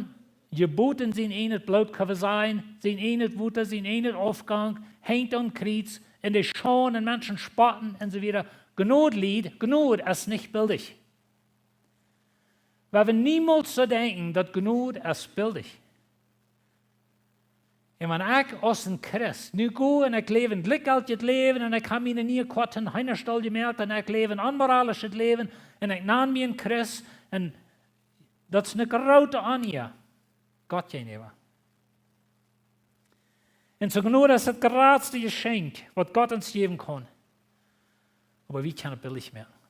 jebot en sien ieejnet Bloot, kjenn wie sajen, sien ieejnet Wota, sien ieejnet Aufjank, henjt aum Kjriez, un de Schaund un Menschen spotten un soo wieda. Jnod, Lied, Jnod es nich bildich. Wie woaren niemols soo denkjen, daut Jnod es bildich. Un wan ekj aus een Christ nu go un ekj läw een jlikjjeltjet Läwen un ekj hab mie een niee Koa een Heenastaul jemoakt un ekj läw een onmoralischet Läwen un ekj nan mie een Christ, un daut es eene groote Onea Gott jäajenäwa. Un soo, Jnod es daut jratste Jeschenkj, waut Gott ons jäwen kaun. Oba wie kjennen et bildich moaken.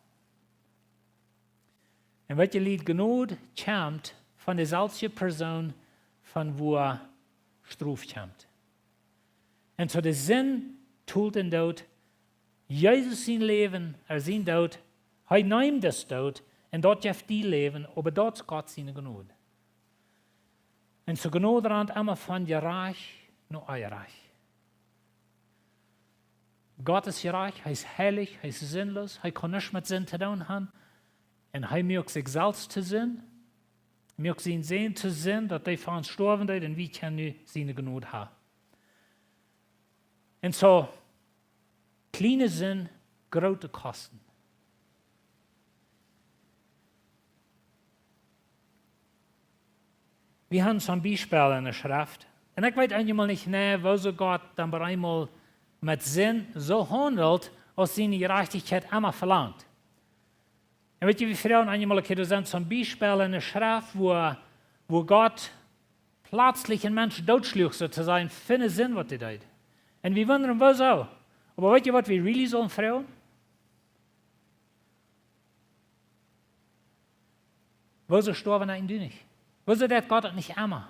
Un weet jie, Lied, Jnod kjemt von deeselwje Persoon, von wua Strof kjemt. Un soo de Sind tolt dän Doot, Jesus sien Läwen, ea sien Doot, hee neem dän Doot un daut jeft die Läwen, oba daut es Gott siene Jnod. Un soo Jnod rant emma von jerajcht no onjerajcht. Gott es jerajcht, hee es heilich, hee es sinloos, hee kaun nuscht met Sind to doonen haben. Un hee muak sikj selfst to Sind, muak sienen Sän to Sind, daut hee fa ons stoawen deed un wie kjennen nu siene Jnod haben. Un soo, kjliene Sind, groote Kosten. Wie haben soon Biespel enne Schreft. Un ekj weet eenjemol nich, nä, woo soo Gott dan bie eemol met Sind soo haundelt, aus siene Jerajchtichkjeit emma velangt. Un weet jie, wie froagen eenjemol, okay, doa sent soon Biespel enne Schreft, wua, wua Gott pletslich een Mensch dootschluach, soo to sajen, fa ne Sind, waut hee deed. Un wie wundren, woo soo. Oba weet jie, waut wie really sellen froagen? Woo soo stoawen ekj un du nich? Woo soo deit Gott daut nich emma?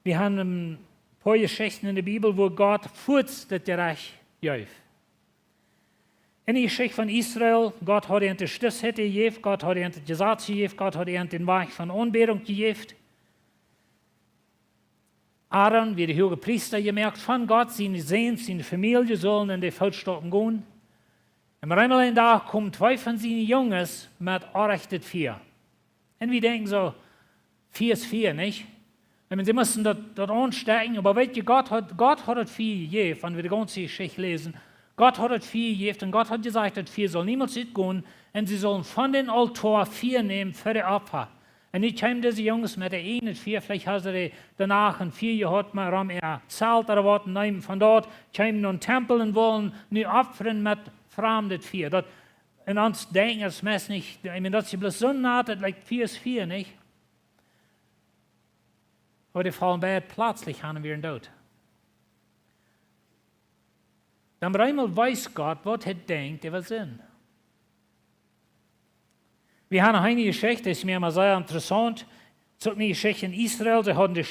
Wie haben een poa Jeschichten enne Bibel, wua Gott fuaz daut Jerecht jeef. Enne Jeschicht von Israel, Gott haud an de Stiftshitte jejäft, Gott haud an daut Jesaz jejäft, Gott haud an dän Wajch von Aunbädunk jejäft. Aaron, wia de Huagepriesta, jemoakt von Gott, siene Säns, siene Famielje sullen en de Footstaupen gonen. Un opp eemol een Dach komen twee von siene Junges met orrajchtet Fia. Un wie denkjen soo, Fia es Fia, nich? Ekj meen, see musten daut, daut aunstekjen, oba weet jie, Gott haud, Gott haud daut Fia jejäft, wan wie de gaunze Jeschicht läsen. Gott haud daut Fia jejäft un Gott haud jesajcht, daut Fia saul niemols utgonen, un see sullen von dän Aultoa Fia nämen fa de Opfa. Un nu kjeemen dise Junges met äa ieejnet Fia, veleicht hauden see doano een Fia jehaut, mau rom äa Zelt ooda waut, un neemen von doa, kjeemen no dän Tempel un wullen nu opfren met framdet Fia. Daut, en ons Denkjen es meist nich, ekj meen, daut es bloos soo nat, daut lijkt Fia es Fia, nich? Oba dee faulen beid pletslich aun un wieren doot. Dan opp eemol wees Gott, waut hee denkjt äwa Sind. Wie haben eene Jeschicht, es mie emma sea interessaunt. Soo ne Jeschicht en Israel, see hauden de,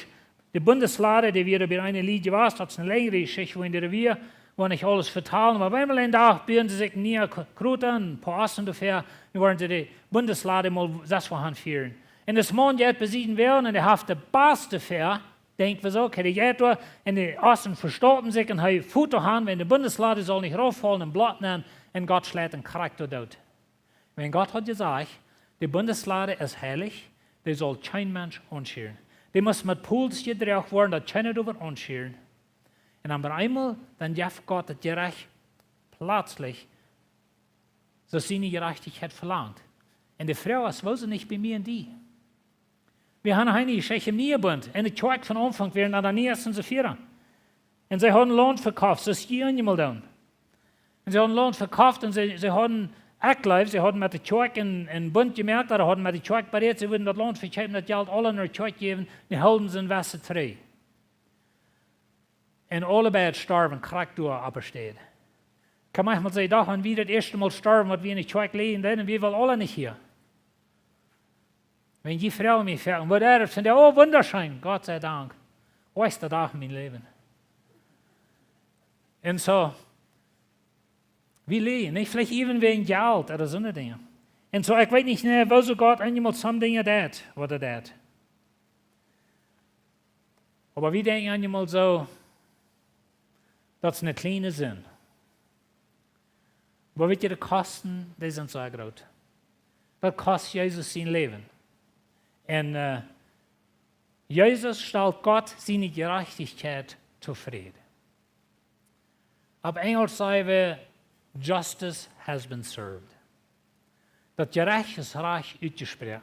de Bundeslade, dee wia bie eene Lied jewast, daut es ne lenjre Jeschicht, woo en de Revier, woo nich aules vetalen, oba opp eemol een Dach bieeden see sikj een niee K-, Krota, een poa Ossen doafäa, un wellen see de Bundeslade mol sest wua han fieren. Un dis Maun jeit bie sienen Woagen un dee haft de baste Fäa, denkjen wie soo, okay, dee jeit doa, un de Ossen vestaupen sikj un hee foot doa han, wan de Bundeslade saul nich rauffaulen un Blott nämen, un Gott schleit am krakjt doa doot. Wan Gott haud jesajcht, de Bundeslade es heilich, dee saul kjeen Mensch aunschieren. Dee must met Pols jedroagen woaren, daut kjeena doa woat aunschieren. Un dan opp eemol, dan jeft Gott daut Jerecht pletslich, soo aus siene Jerajchtichkjeit velangt. Un de Froag es, woo es daut nich bie mie un die? Wie haben eene Jeschicht em Nieen Bunt. Enne Kjoakj von Aunfank wieren Ananias un Safira. Un see hauden Launt vekoft, soo aus jie eenjemol doonen. Un see hauden Launt vekoft un see, see hauden, ekj jleew, see hauden met de Kjoakj een, een Bunt jemoakt, ooda hauden met de Kjoakj berät, see wudden daut Launt vekjeepen, daut Jelt aula no de Kjoakj jäwen, dee hilden see en wesse trigj. Un aule beid storwen krakjt doa oppe Städ. Ekj kaun maunchmol sajen, doch, wan wie daut ieeschte Mol storwen, waut wie enne Kjoakj läajen deeden, wie wieren aula nich hia. Wan jie froagen mie, waut es daut vondoag? Oh, wundascheen, Gott sie Dank. Oajchsta Dach en mien Läwen. Un soo, wie läajen, nich? Veleicht iewen wäajen Jelt ooda soone Dinja. Un soo, ekj weet nich, nä, woo soo Gott eenjemol soone Dinja deit, waut hee deit. Oba wie denkjen eenjemol soo, daut es ne kjliene Sind. Oba weet jie, de Kosten, dee sent soo groot. Daut kost Jesus sien Läwen. Un, äh, Jesus stalt Gott siene Jerajchtichkjeit tofräd. Opp Enjelsch saj wie, "Justice has been served." Daut Jerecht es rajcht utjesproaken.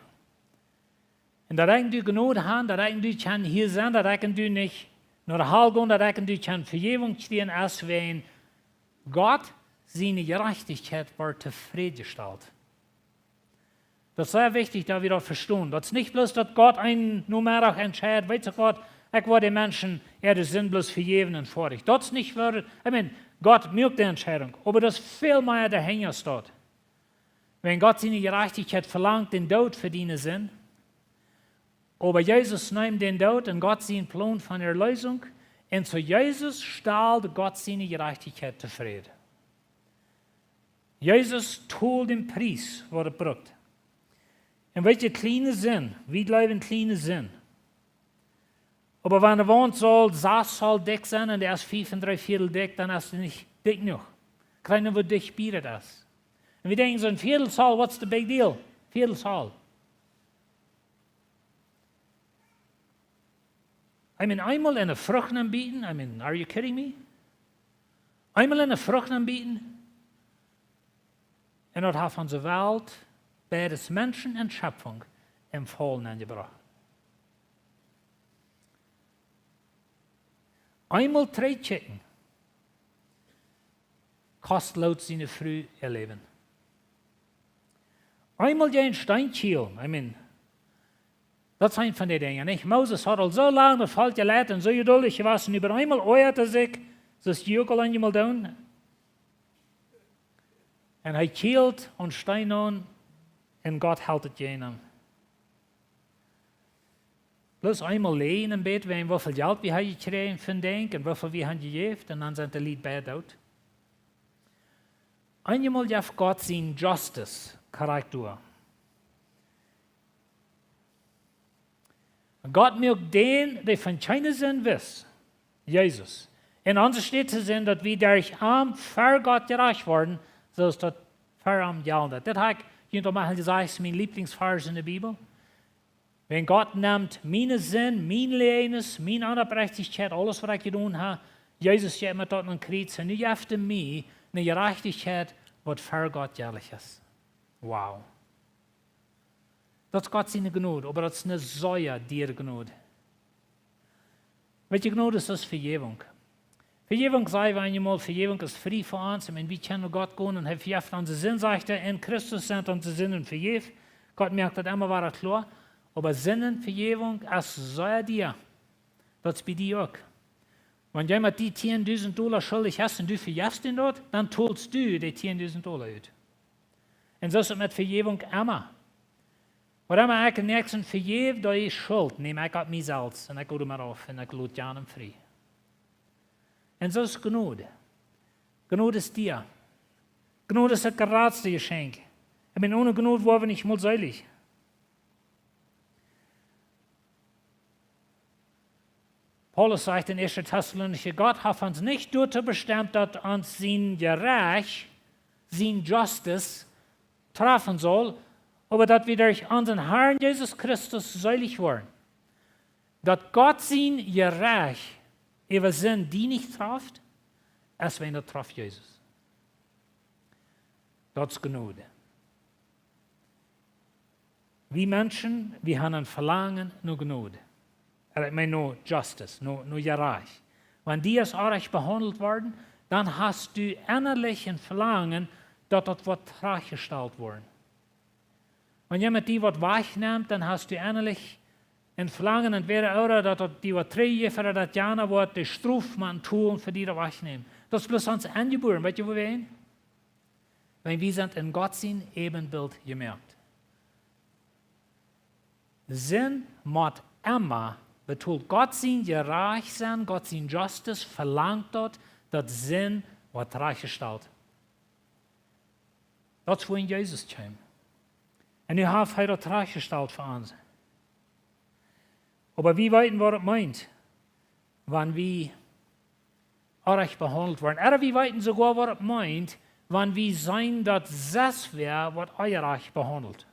Un daut ekj un du Jnod han, daut ekj un du kjennen hia sennen, daut ekj un du nich no de Hal gonen, daut ekj un du kjennen Vejäwunk kjrieen, es wäajen Gott siene Jerajchtichkjeit woat tofräd jestalt. Daut es sea wichtich, daut wie daut vestonen. Daut es nich bloos, daut Gott eenen Nomeddach entscheit, weetst du waut, ekj woa de Menschen äare Sind bloos vejäwen un foadich. Daut es nich, woo, I mean, Gott moakt de Entscheidunk, oba daut es väl mea doahinja steit. Wan Gott siene Jerajchtichkjeit velangt dän Doot fa diene Sind, oba Jesus neem dän Doot en Gott sien Plon von Erleesunk, Un soo Jesus stald Gott siene Jerajchtichkjeit tofräd. Jesus told dän Pries, waut et brukt. Un weet jie, kjliene Sind, wie jleewen kjliene Sind. Oba wan de Waunt saul sas Zoll dikj sennen un dee es fief un dree Viedel dikj, dan es et nich dikj jenuach. Kjliene, woo dicht bie daut es. Un wie denkjen soo een Viedel Zoll, what's the big deal? Viedel Zoll. I mean, eemol enne Frucht nenn bieten, I mean, are you kidding me? Eemol enne Frucht nenn bieten. Un daut haft onse Welt, beides Menschen un Schepfunk, em Faul nenjebrocht. Eemol trigj kjikjen kost Lot siene Fru äa Läwen. Eemol jäajen Steen kjielen, I mean, daut sent von dee Dinja, nich? Moses haud aul soo lang daut Volkj jeleit un soo jeduldich jewast, un äwa eemol oajat hee sikj, soo aus jie uk aul eemol doonen. Un hee kjielt un Steen aun, un Gott helt et jäajen am. Bloos eemol läajen em Bad, wäajen woo väl Jelt wie haben jekjräajen fa een Dinkj un woo väl wie haben jejäft, un dan sent de Lied beid doot. Eenjemol jeft Gott siene justice korrekt doa. Gott muak dän, dee von kjeene Sind wist, Jesus, en onse Städ to sennen, daut wie derch am ver Gott jerajcht woaren, soo aus daut ver am jelt. Dit hab ekj junt aul mol jesajcht, es mien Lieblingsvers enne Bibel. Wan Gott nemt miene Sind, mien Läajes, miene Onopprechtichkjeit, aules waut ekj jedonen hab, Jesus jeft mie daut aum Kjriez, un nu jeft hee mie eene Jerajchtichkjeit, waut ver Gott jelich es. Wow. Daut es Gott siene Jnod, oba daut es eene sea diere Jnod. Weet jie, Jnod es, es Vejäwunk. Vejäwunk, saj wie eenjemol, Vejäwunk es frie fa ons. I mean, wie kjennen no Gott gonen un hee vejeft onse Sind, sajcht hee, en Christus sent onse Sinden vejäft. Gott moakt daut emma wada kloa. Oba Sindenvejäwunk es sea dia. Daut es bie die uk. Wan jemaunt die tieen dusent Dolla schuldich es un du vejefst am daut, dan tolst du dee tieen dusent Dolla ut. Un soo es et met Vejäwunk emma. Waut emma ekj dän Näakjsten vejäw, dee Schult nem ekj opp mie selfst un ekj go doamet auf un ekj lot am frie. Un soo es Jnod. Jnod es dia. Jnod es daut jratste Jeschenkj. I mean, one Jnod woaren wie nich mol seelich. Paulus sajcht en ieeschte Tessalonicha, Gott haft ons nich doatoo bestemt, daut ons sien Jerecht, siene justice, trafen saul, oba daut wie derch onsen Harn Jesus Christus seelich woaren. Daut Gott sien Jerecht äwa Sind die nich traft, es wan daut traft Jesus. Daut es Jnod. Wie Menschen, wie haben een Velangen no Jnod. Äh, ekj meen no justice, no, no Jerecht. Wan die es oajch behaundelt worden, dan hast du ennalich een Velangen, daut daut woat trajchtjestalt woaren. Wan jemaunt die waut wajchnemt, dan hast du ennalich een Velangen, entwäda ooda daut daut die waut trigjjeft ooda daut jana woat de Strof motten tolen fa die daut wajchnämen. Daut es bloos ons enjebuaren, weet jie woo wie een? Wan wie sent en Gott sien Äbenbilt jemoakt. Sind mott emma betolt. Gott sien Jerecht sennen, Gott sien justice velangt daut, daut Sind woat trajchtjestalt. Daut es wuarom Jesus kjeem. Un nu haft hee daut trajchtjestalt fa ons. Oba wie weeten, waut et meent, wan wie oajch behaundelt woaren. Ooda wie weeten soogoa, waut et meent, wan wie seenen, daut sest wäa woat oajch behaundelt.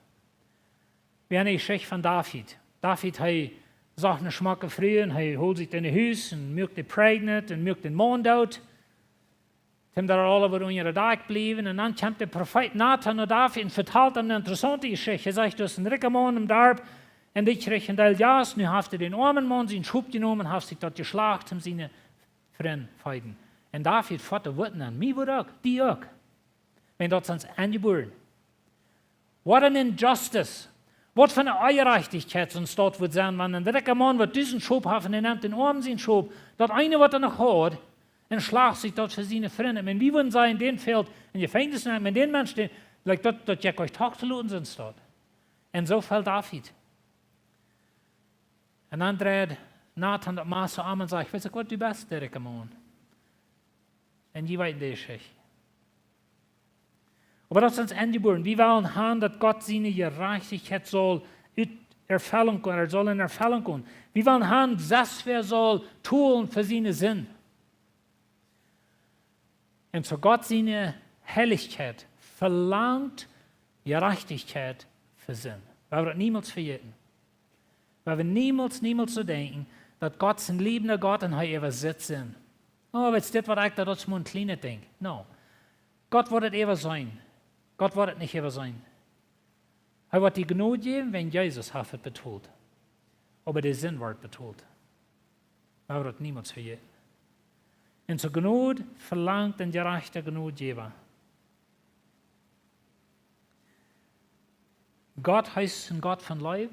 Wie haben de Jeschicht von David. David, hee sach eene schmocke Fru un hee hold sikj dee no Hus un muak dee pregnant un muak dän Maun doot. Dee deed aul waut unja daut Dakj bliewen. Un dan kjemt de Profeet Natan no David un vetalt am eene interessaunte Jeschicht. Hee sajcht, doa es een rikja Maun em Darp un dee kjrieech een Deel Jast. Nu haft hee dän oamen Maun sien Schop jenomen un haft sikj daut jeschlacht, om siene Frind feeden. Un David fot de Wut aun, mie woat uk, die uk. Wan daut sent enjebuaren. What an injustice. Waut fa eene Onjerajchtichkjeit soo een Staut woat sennen, wan een rikja Maun waut dusent Schop haft un hee nemt dän oamen sien Schop, daut eene waut hee noch haud, un schlacht sikj daut fa siene Frind. Wan wie wudden sajen, dän fält een Jefenkjnis nenn, wan dän Mensch, dän, like, daut, daut jie kjennen toch toloten sennen staut. Un soo fält David. Un dan dreid Nathan daut Massa aun un sajcht: "Weetst waut, du best de rikja Maun." Un jie weeten de Jeschicht. Oba daut es ons enjebuaren. Wie wellen han, daut Gott siene Jerajchtichkjeit saul ut Erfellunk gonen, saul en Erfellunk gonen. Wie wellen han, sest wäa saul tolen fa siene Sind. Un soo Gott siene Heilichkjeit velangt Jerajchtichkjeit fa Sind. Wie woaren daut niemols vejäten. Wie woaren niemols, niemols soo denkjen, daut Gott es een liebender Gott un hee äwasitt Sind. Oh, weetst du waut, ekj, daut es mau een kjlienet Dinkj. No. Gott woat daut äwaseenen. Gott woat daut nich äwaseenen. Hee woat die Jnod jäwen, wiels Jesus haft et betolt. Oba de Sind woat betolt. Wie woaren daut niemols vejäten. Un soo Jnod velangt een jerajchta Jnodjäwa. Gott, hee es een Gott von Leew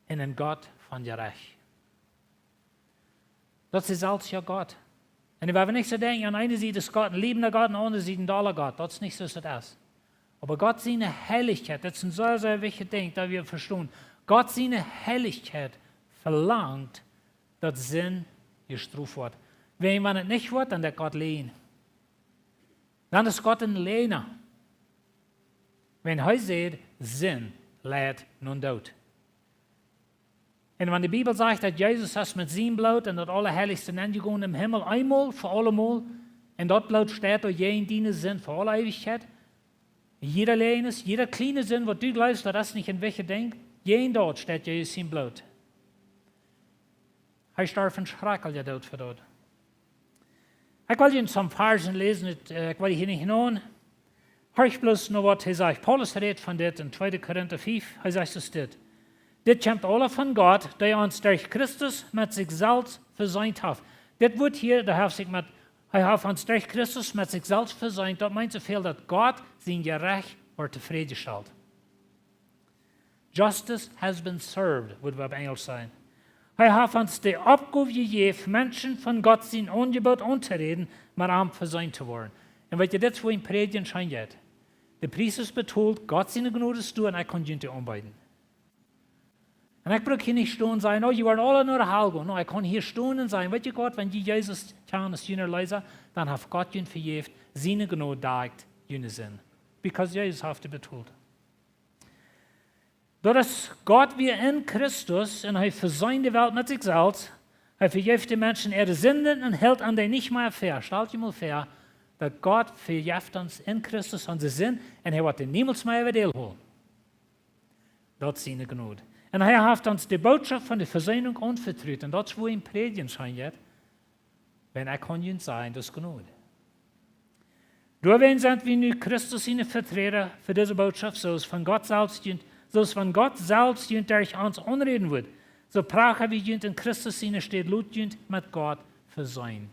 un een Gott von Jerecht. Daut es selfst jo Gott. Un wie woaren nich soo denkjen, aun eene Sied es Gott een liebender Gott, aun de aundre Sied een dolla Gott. Daut es nich soo aus daut es. Oba Gott siene Heilichkjeit, daut es een sea, sea wichtjet Dinkj, daut wie vestonen. Gott siene Heilichkjeit velangt, daut Sind jestroft woat. Wan, wan et nich woat, dan deit Gott läajen. Dan es Gott een Läajna. Wan hee sajcht, Sind leit nom Doot. Un wan de Bibel sajcht, daut Jesus es met sien Bloot en daut Aulaheilichste nenjegonen em Himmel, eemol fa aulemol, un daut Bloot steit doa jäajen diene Sind fa aule Eewichkjeit, jieda Läajes, jieda kjliene Sind, waut du jleefst, daut es nich een wichtjet Dinkj, jäajen daut steit Jesus sien Bloot. Hee storf een schrakjlichen Doot fa daut. Ekj well junt soone Varschen läsen, daut, äh, ekj well hia nich nonen. Horcht bloos no waut hee sajcht. Paulus rät von dit en tweede Korinta fief. Hee sajcht soo dit: "Dit kjemt aula von Gott, dee ons derch Christus met sikj selfst veseent haft." Dit Wuat hia, dee haft sikj met, hee haft ons derch Christus met sikj selfst veseent. Daut meent soo väl, daut Gott sien Jerecht woat tofrädjestalt. "Justice has been served", wudd wie opp Enjlisch sajen. Hee haft ons de Oppgow jejäft, Menschen von Gott sien Aunjeboot auntoräden, met am veseent to woaren. Un weetst du, dit es woo een Prädja scheen jeit. De Pries es betolt, Gott siene Jnod es doa un ekj kaun junt dee aunbeeden. Un ekj bruck hia nich stonen un sajen: "Oh, jie woaren aula no de Hal gonen." No, ekj kaun hia stonen un sajen: "Weetst du, Gott, wan jie Jesus kjanen aus jun Erleesa, dan haft Gott junt vejäft, siene Jnod dakt june Sind. Because Jesus haft et betolt." Daut es, Gott wia en Christus un hee veseend de Welt met sikj selfst. Hee vejeef de Menschen äare Sinden un hilt an dee nich mea fast. Stalt junt mol väa, daut Gott vejeft ons en Christus onse Sind un hee woat dee niemols mea äwa däl holen. Daut es siene Jnod. Un hee haft ons de Bootschoft von de Veseenen aunvetrut. Un daut es woo een Prädja scheen jeit. Wan ekj kaun junt sajen, daut es Jnod. Doawäajen sent wie nu Christus siene Veträda fa dise Bootschoft, soo aus wan Gott selfst junt, soo aus wan Gott selfst junt derch ons aunräden wudd. Soo pracha wie junt en Christus siene Städ, lot junt met Gott veseenen.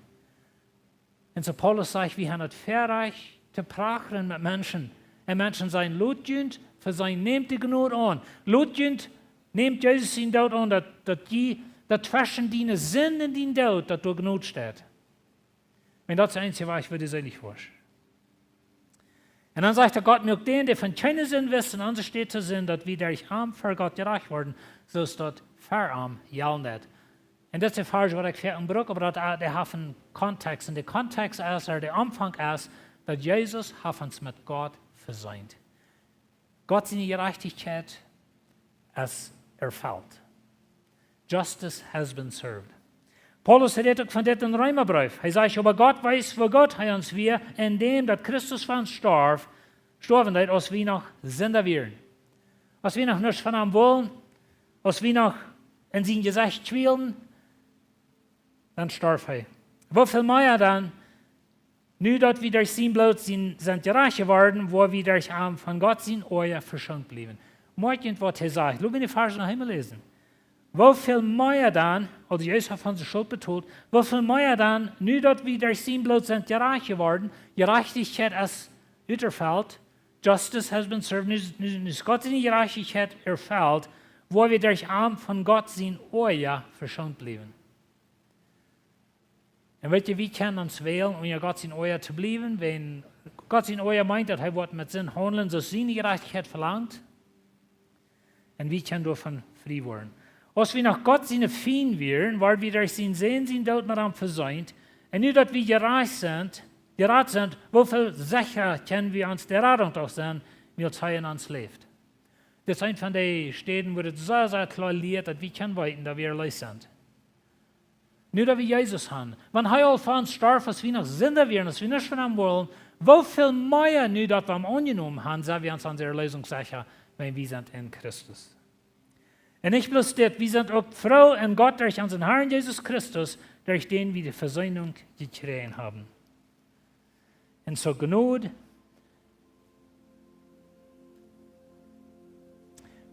Un soo Paulus sajcht, wie han daut Väarajcht to prachren met Menschen. Un Menschen sajen: "Lot junt veseenen, nämt de Jnod aun. Lot junt, nämt Jesus sien Doot aun, daut, daut jie, daut tweschen diene Sind un dien Doot, daut doa Jnod steit." Wan daut es de eensje Wajch, woo du seelich woascht. Un dan sajcht hee: "Gott muak dän, dee von kjeene Sind wist, en onse Städ to Sind, daut wie derch am ver Gott jerajcht woaren, soo aus daut ver am jelt." Un daut es de Varsch, waut ekj väa bruck, oba daut, äh, dee haft een Kontext. Un de Kontext es, ooda de Aunfank es, daut Jesus haft ons met Gott veseent. Gott siene Jerajchtichkjeit es erfelt. Justice has been served. Paulus rät uk von dit em Reemabreef. Hee sajcht: "Oba Gott wiest, woo goot hee ons wia, en däm daut Christus fa ons storf, storwen deed, aus wie noch Sinda wieren." Aus wie noch nuscht von am wullen, aus wie noch en sien Jesecht kjwielden, dan storf hee. Woo väl mea dan, nu daut wie derch sien Bloot sent, sent jerajcht jeworden, woa wie derch am von Gott sien Oaja veschoont bliewen. Moakj junt, waut hee sajcht. Lot mie de Varsch noch eemol läsen. Woo väl mea dan, aulsoo Jesus haft onse Schult betolt, woo väl mea dan, nu daut wie derch sien Bloot sent jerajcht jeworden, Jerajchtichkjeit es uterfelt, justice has been served, nu, nu, nu es Gott siene Jerajchtichkjeit erfelt, woa wie derch am von Gott sien Oaja veschoont bliewen. Un weetst du, wie kjennen ons wälen, unja Gott sien Oaja to bliewen, wan Gott sien Oaja meent, daut hee woat met Sind haundlen, soo aus siene Jerajchtichkjeit velangt. Un wie kjennen doavon frie woaren. Aus wie noch Gott siene Fiend wieren, worden wie derch sienen Sän sien Doot met am vesient. Un nu daut wie jerajcht sent, jerajcht sent, woo väl secha kjennen wie ons de Radunk doch sennen, wiels hee en ons läft. Dit es eent von de Städen, wua et sea, sea kloa lieet, daut wie kjennen weeten, daut wie erleest sent. Nu daut wie Jesus han, wan hee aul fa ons storf, aus wie noch Sinda wieren, aus wie nuscht von am wullen, woo väl mea nu daut wie am aunjenomen han, sent wie ons onse Erleesunk secha, wan wie sent en Christus. Un nich bloos dit, wie sent uk froo en Gott derch onsen Harn Jesus Christus, derch dän wie de Vesöhnunk jekjräajen haben. Un soo Jnod,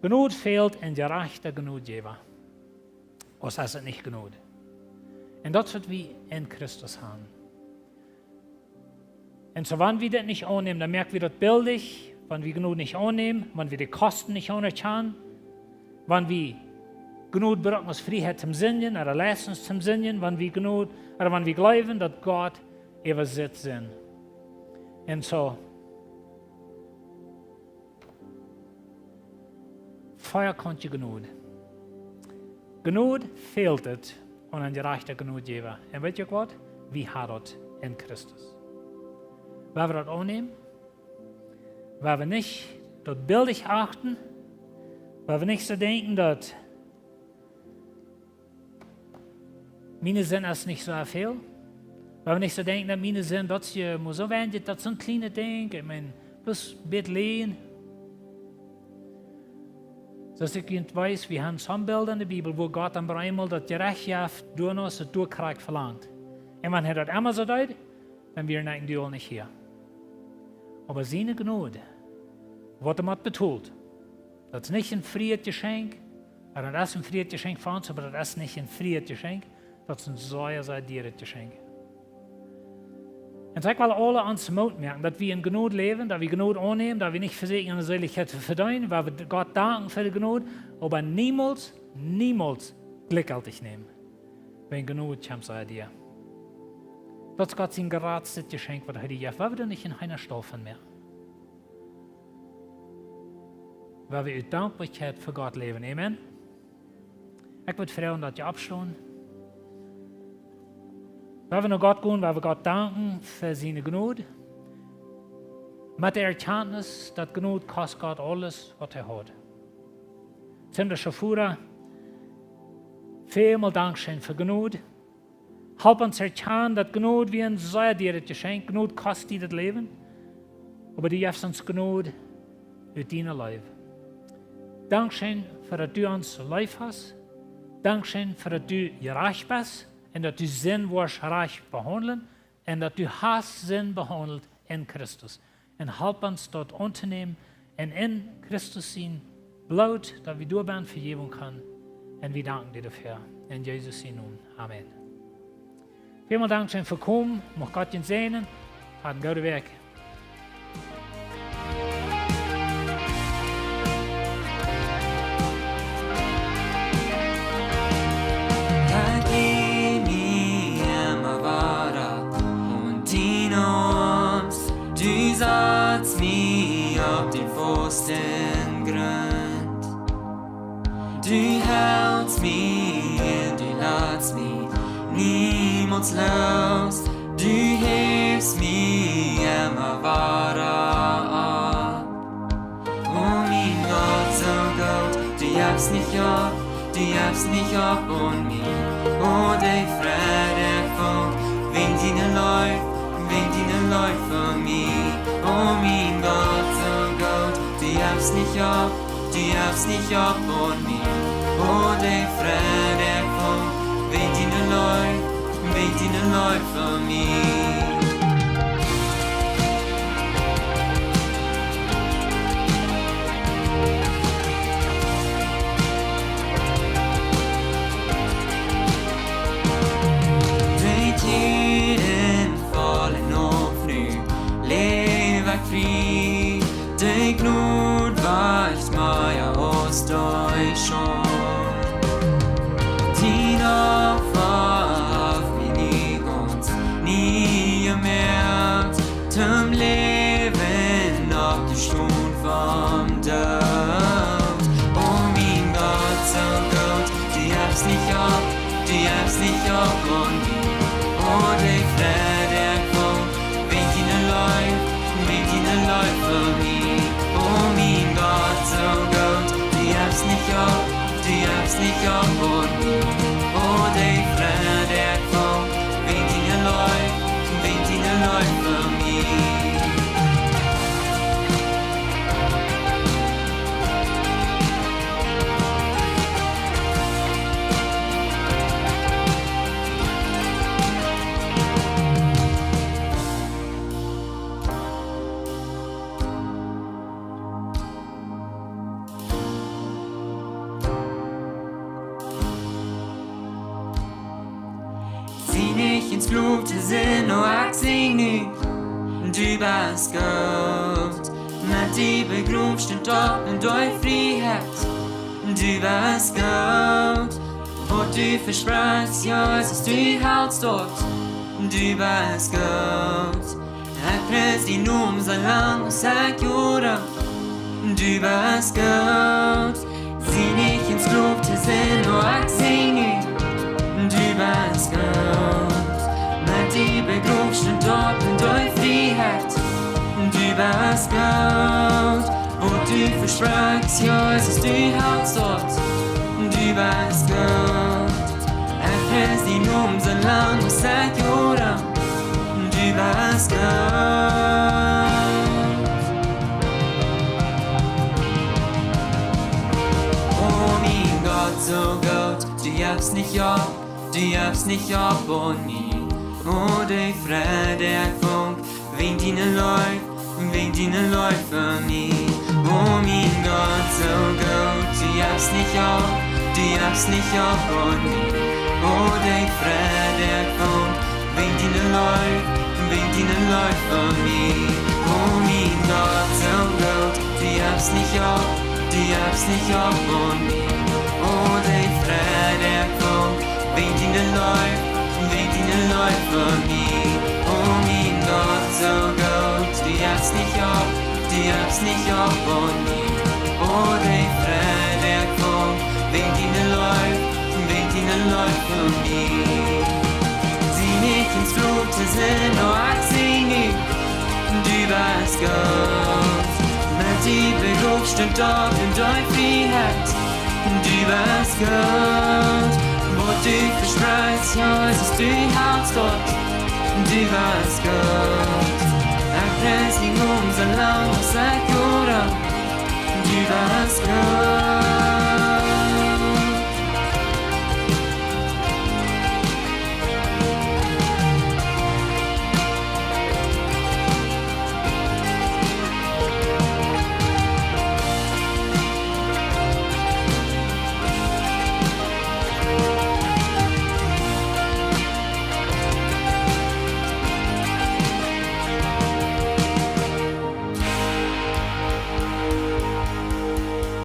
Jnod fält een jerajchta Jnodjäwa. Aus es et nich Jnod. Un daut es waut wie en Christus han. Un soo, wan wie daut nich aunnämen, dan moak wie daut bildich, wan wie Jnod nich aunnämen, wan wie de Kosten nich aunerkjanen, wan wie Jnod brucken aus Frieheit toom sindjen, ooda Leistunk toom sindjen, wan wie Jnod, ooda wan wie jleewen, daut Gott äwasitt Sind. Un soo, Fia Kaunt Jnod. Jnod fält et aun een jerajchta Jnodjäwa. Un weet jie uk waut? Wie han daut en Christus. Wan wie daut aunnämen, wan wie nich daut bildich achten, wan wie nich soo denkjen, daut miene Sind es nich soo väl. Wan wie nich soo denkjen, daut miene Sind, daut es je mau soo weinich, daut es een kjlienet Dinkj, ekj meen, bloos bät läajen. Soo aus ekj junt wees, wie han soone Bilda en de Bibel, wua Gott dan bie eemol daut Jerecht jeft, doano aus et doa krakjt velangt. Un wan hee daut emma soo deed, dan wieren wie nu aul nich hia. Oba siene Jnod, waut hee haft betolt, daut es nich een frieet Jeschenkj, ooda daut es een frieet Jeschenkj fa ons, oba daut es nich een frieet Jeschenkj, daut es een sea, sea dieret Jeschenkj. Un soo ekj well aule ons Moot moaken, daut wie en Jnod läwen, daut wie Jnod aunnämen, daut wie nich vesieekjen, de Seelichkjeit to vedeenen, wan wie Gott danken fa de Jnod, oba niemols, niemols jlikjjeltich nämen. Wan Jnod kjemt, saj ekj die. Daut es Gott sien jratstet Jeschenkj, waut hee die jeft. Wan wie doa nich een Heenastaul von moaken, wan wie ut Dankboakjeit fa Gott läwen. Amen. Ekj wudd froagen, daut jie oppstonen. Wan wie no Gott gonen, wan wie Gott danken fa siene Jnod, met de Erkjantnis, daut Jnod kost Gott aules, waut hee haft. Tim de Schafura, välmol Dankscheen fa Jnod. Halp ons erkjanen, daut Jnod wia een sea dieret Jeschenkj. Jnod kost die daut Läwen. Oba du jefst ons Jnod ut diene Leew. Dankscheen fa daut du ons leef hast. Dankscheen fa daut du jerajcht best un daut du Sind woascht rajcht behaundlen un daut du hast Sind behaundelt en Christus. Un halp ons daut auntonämen un en Christus sien Bloot, daut wie doabie Vejäwunk han. Un wie danken die doafäa. En Jesus sienen Nomen. Amen. Välmol Dank fa daut Komen. Mucht Gott junt säajnen. Habt eene goode Wäakj. Hia jeft mie emma wada aun diene Oarms, du satst mie opp dän fausten Grunt. Du helst mie un du latst mie niemols loos, du häfst mie emma wada opp. O mien Gott, soo goot, du jefst nich opp, du jefst nich opp aun mie. O de Freid, dee ekj funk, wäajen diene Leew, wäajen diene Leew fa mie. O mien Gott, soo goot, du jefst nich opp, du jefst nich opp aun mie. O de Freid, dee ekj funk, wäajen diene Leew, wäajen diene Leew fa mie. De Tieden faulen auf, nu läw ekj frie, de Jnod wajcht mea aus de Schaunt. Dien Opfa haft mie nie gaunz nie jemoakt, toom Läwen opp de Stund vom Doot. O mien Gott, soo Nich opp aun mie. O, de Fräd, dee ekj funk wäajen diene Leew, wäajen diene Leew fa mie. O mien Gott, soo goot, du jefst nich opp, du jefst nich opp aun mie. O, de Fräd, dee ekj funk wäajen diene Leew, wäajen diene Leew fa mie. Sie nich een Sklow to sennen, o, ekj sinj nu. Du best goot. Met die begroft stunt opp en dee Frieheit. Du best goot. Waut du vesprakjst, jo, es, du helst daut. Du best goot. Ekj pries dienen Nomen soo lang aus ekj läw. Du best goot. Sie nich een Sklow to sennen, o, ekj sinj nu. Du best goot. Met die begroft stunt opp en dee Frieheit. Du best goot. Waut du vesprakjst, jo, es, du helst daut. Du best goot. Ekj pries dienen Nomen soo lang aus ekj läw. Du best goot. O mien Gott, soo goot, du jefst nich opp, du jefst nich opp aun mie. O, de Fräd, dee ekj funk wäajen diene Leew, wäajen diene Leew fa mie. O mien Gott, soo goot, du jefst nich opp, du jefst nich opp aun mie. O, de Fräd, dee ekj funk wäajen diene Leew, wäajen diene Leew fa mie. O mien Gott, soo goot, du jefst nich opp, du jefst nich opp aun mie. O, de Fräd, dee ekj funk wäajen diene Leew, wäajen diene Leew fa mie. O mien Gott, soo goot, du jefst nich opp, du jefst nich opp aun mie. O, de Fräd, dee ekj funk wäajen diene Leew, wäajen diene Leew fa mie. Sie nich een Sklow to sennen, o, ekj sinj nu. Du best goot. Met die begroft stunt opp en dee Frieheit. Du best goot. Waut du vesprakjst, jo, es, du helst daut. Du best goot. Ekj pries dienen Nomen soo lang aus ekj läw. Du best goot.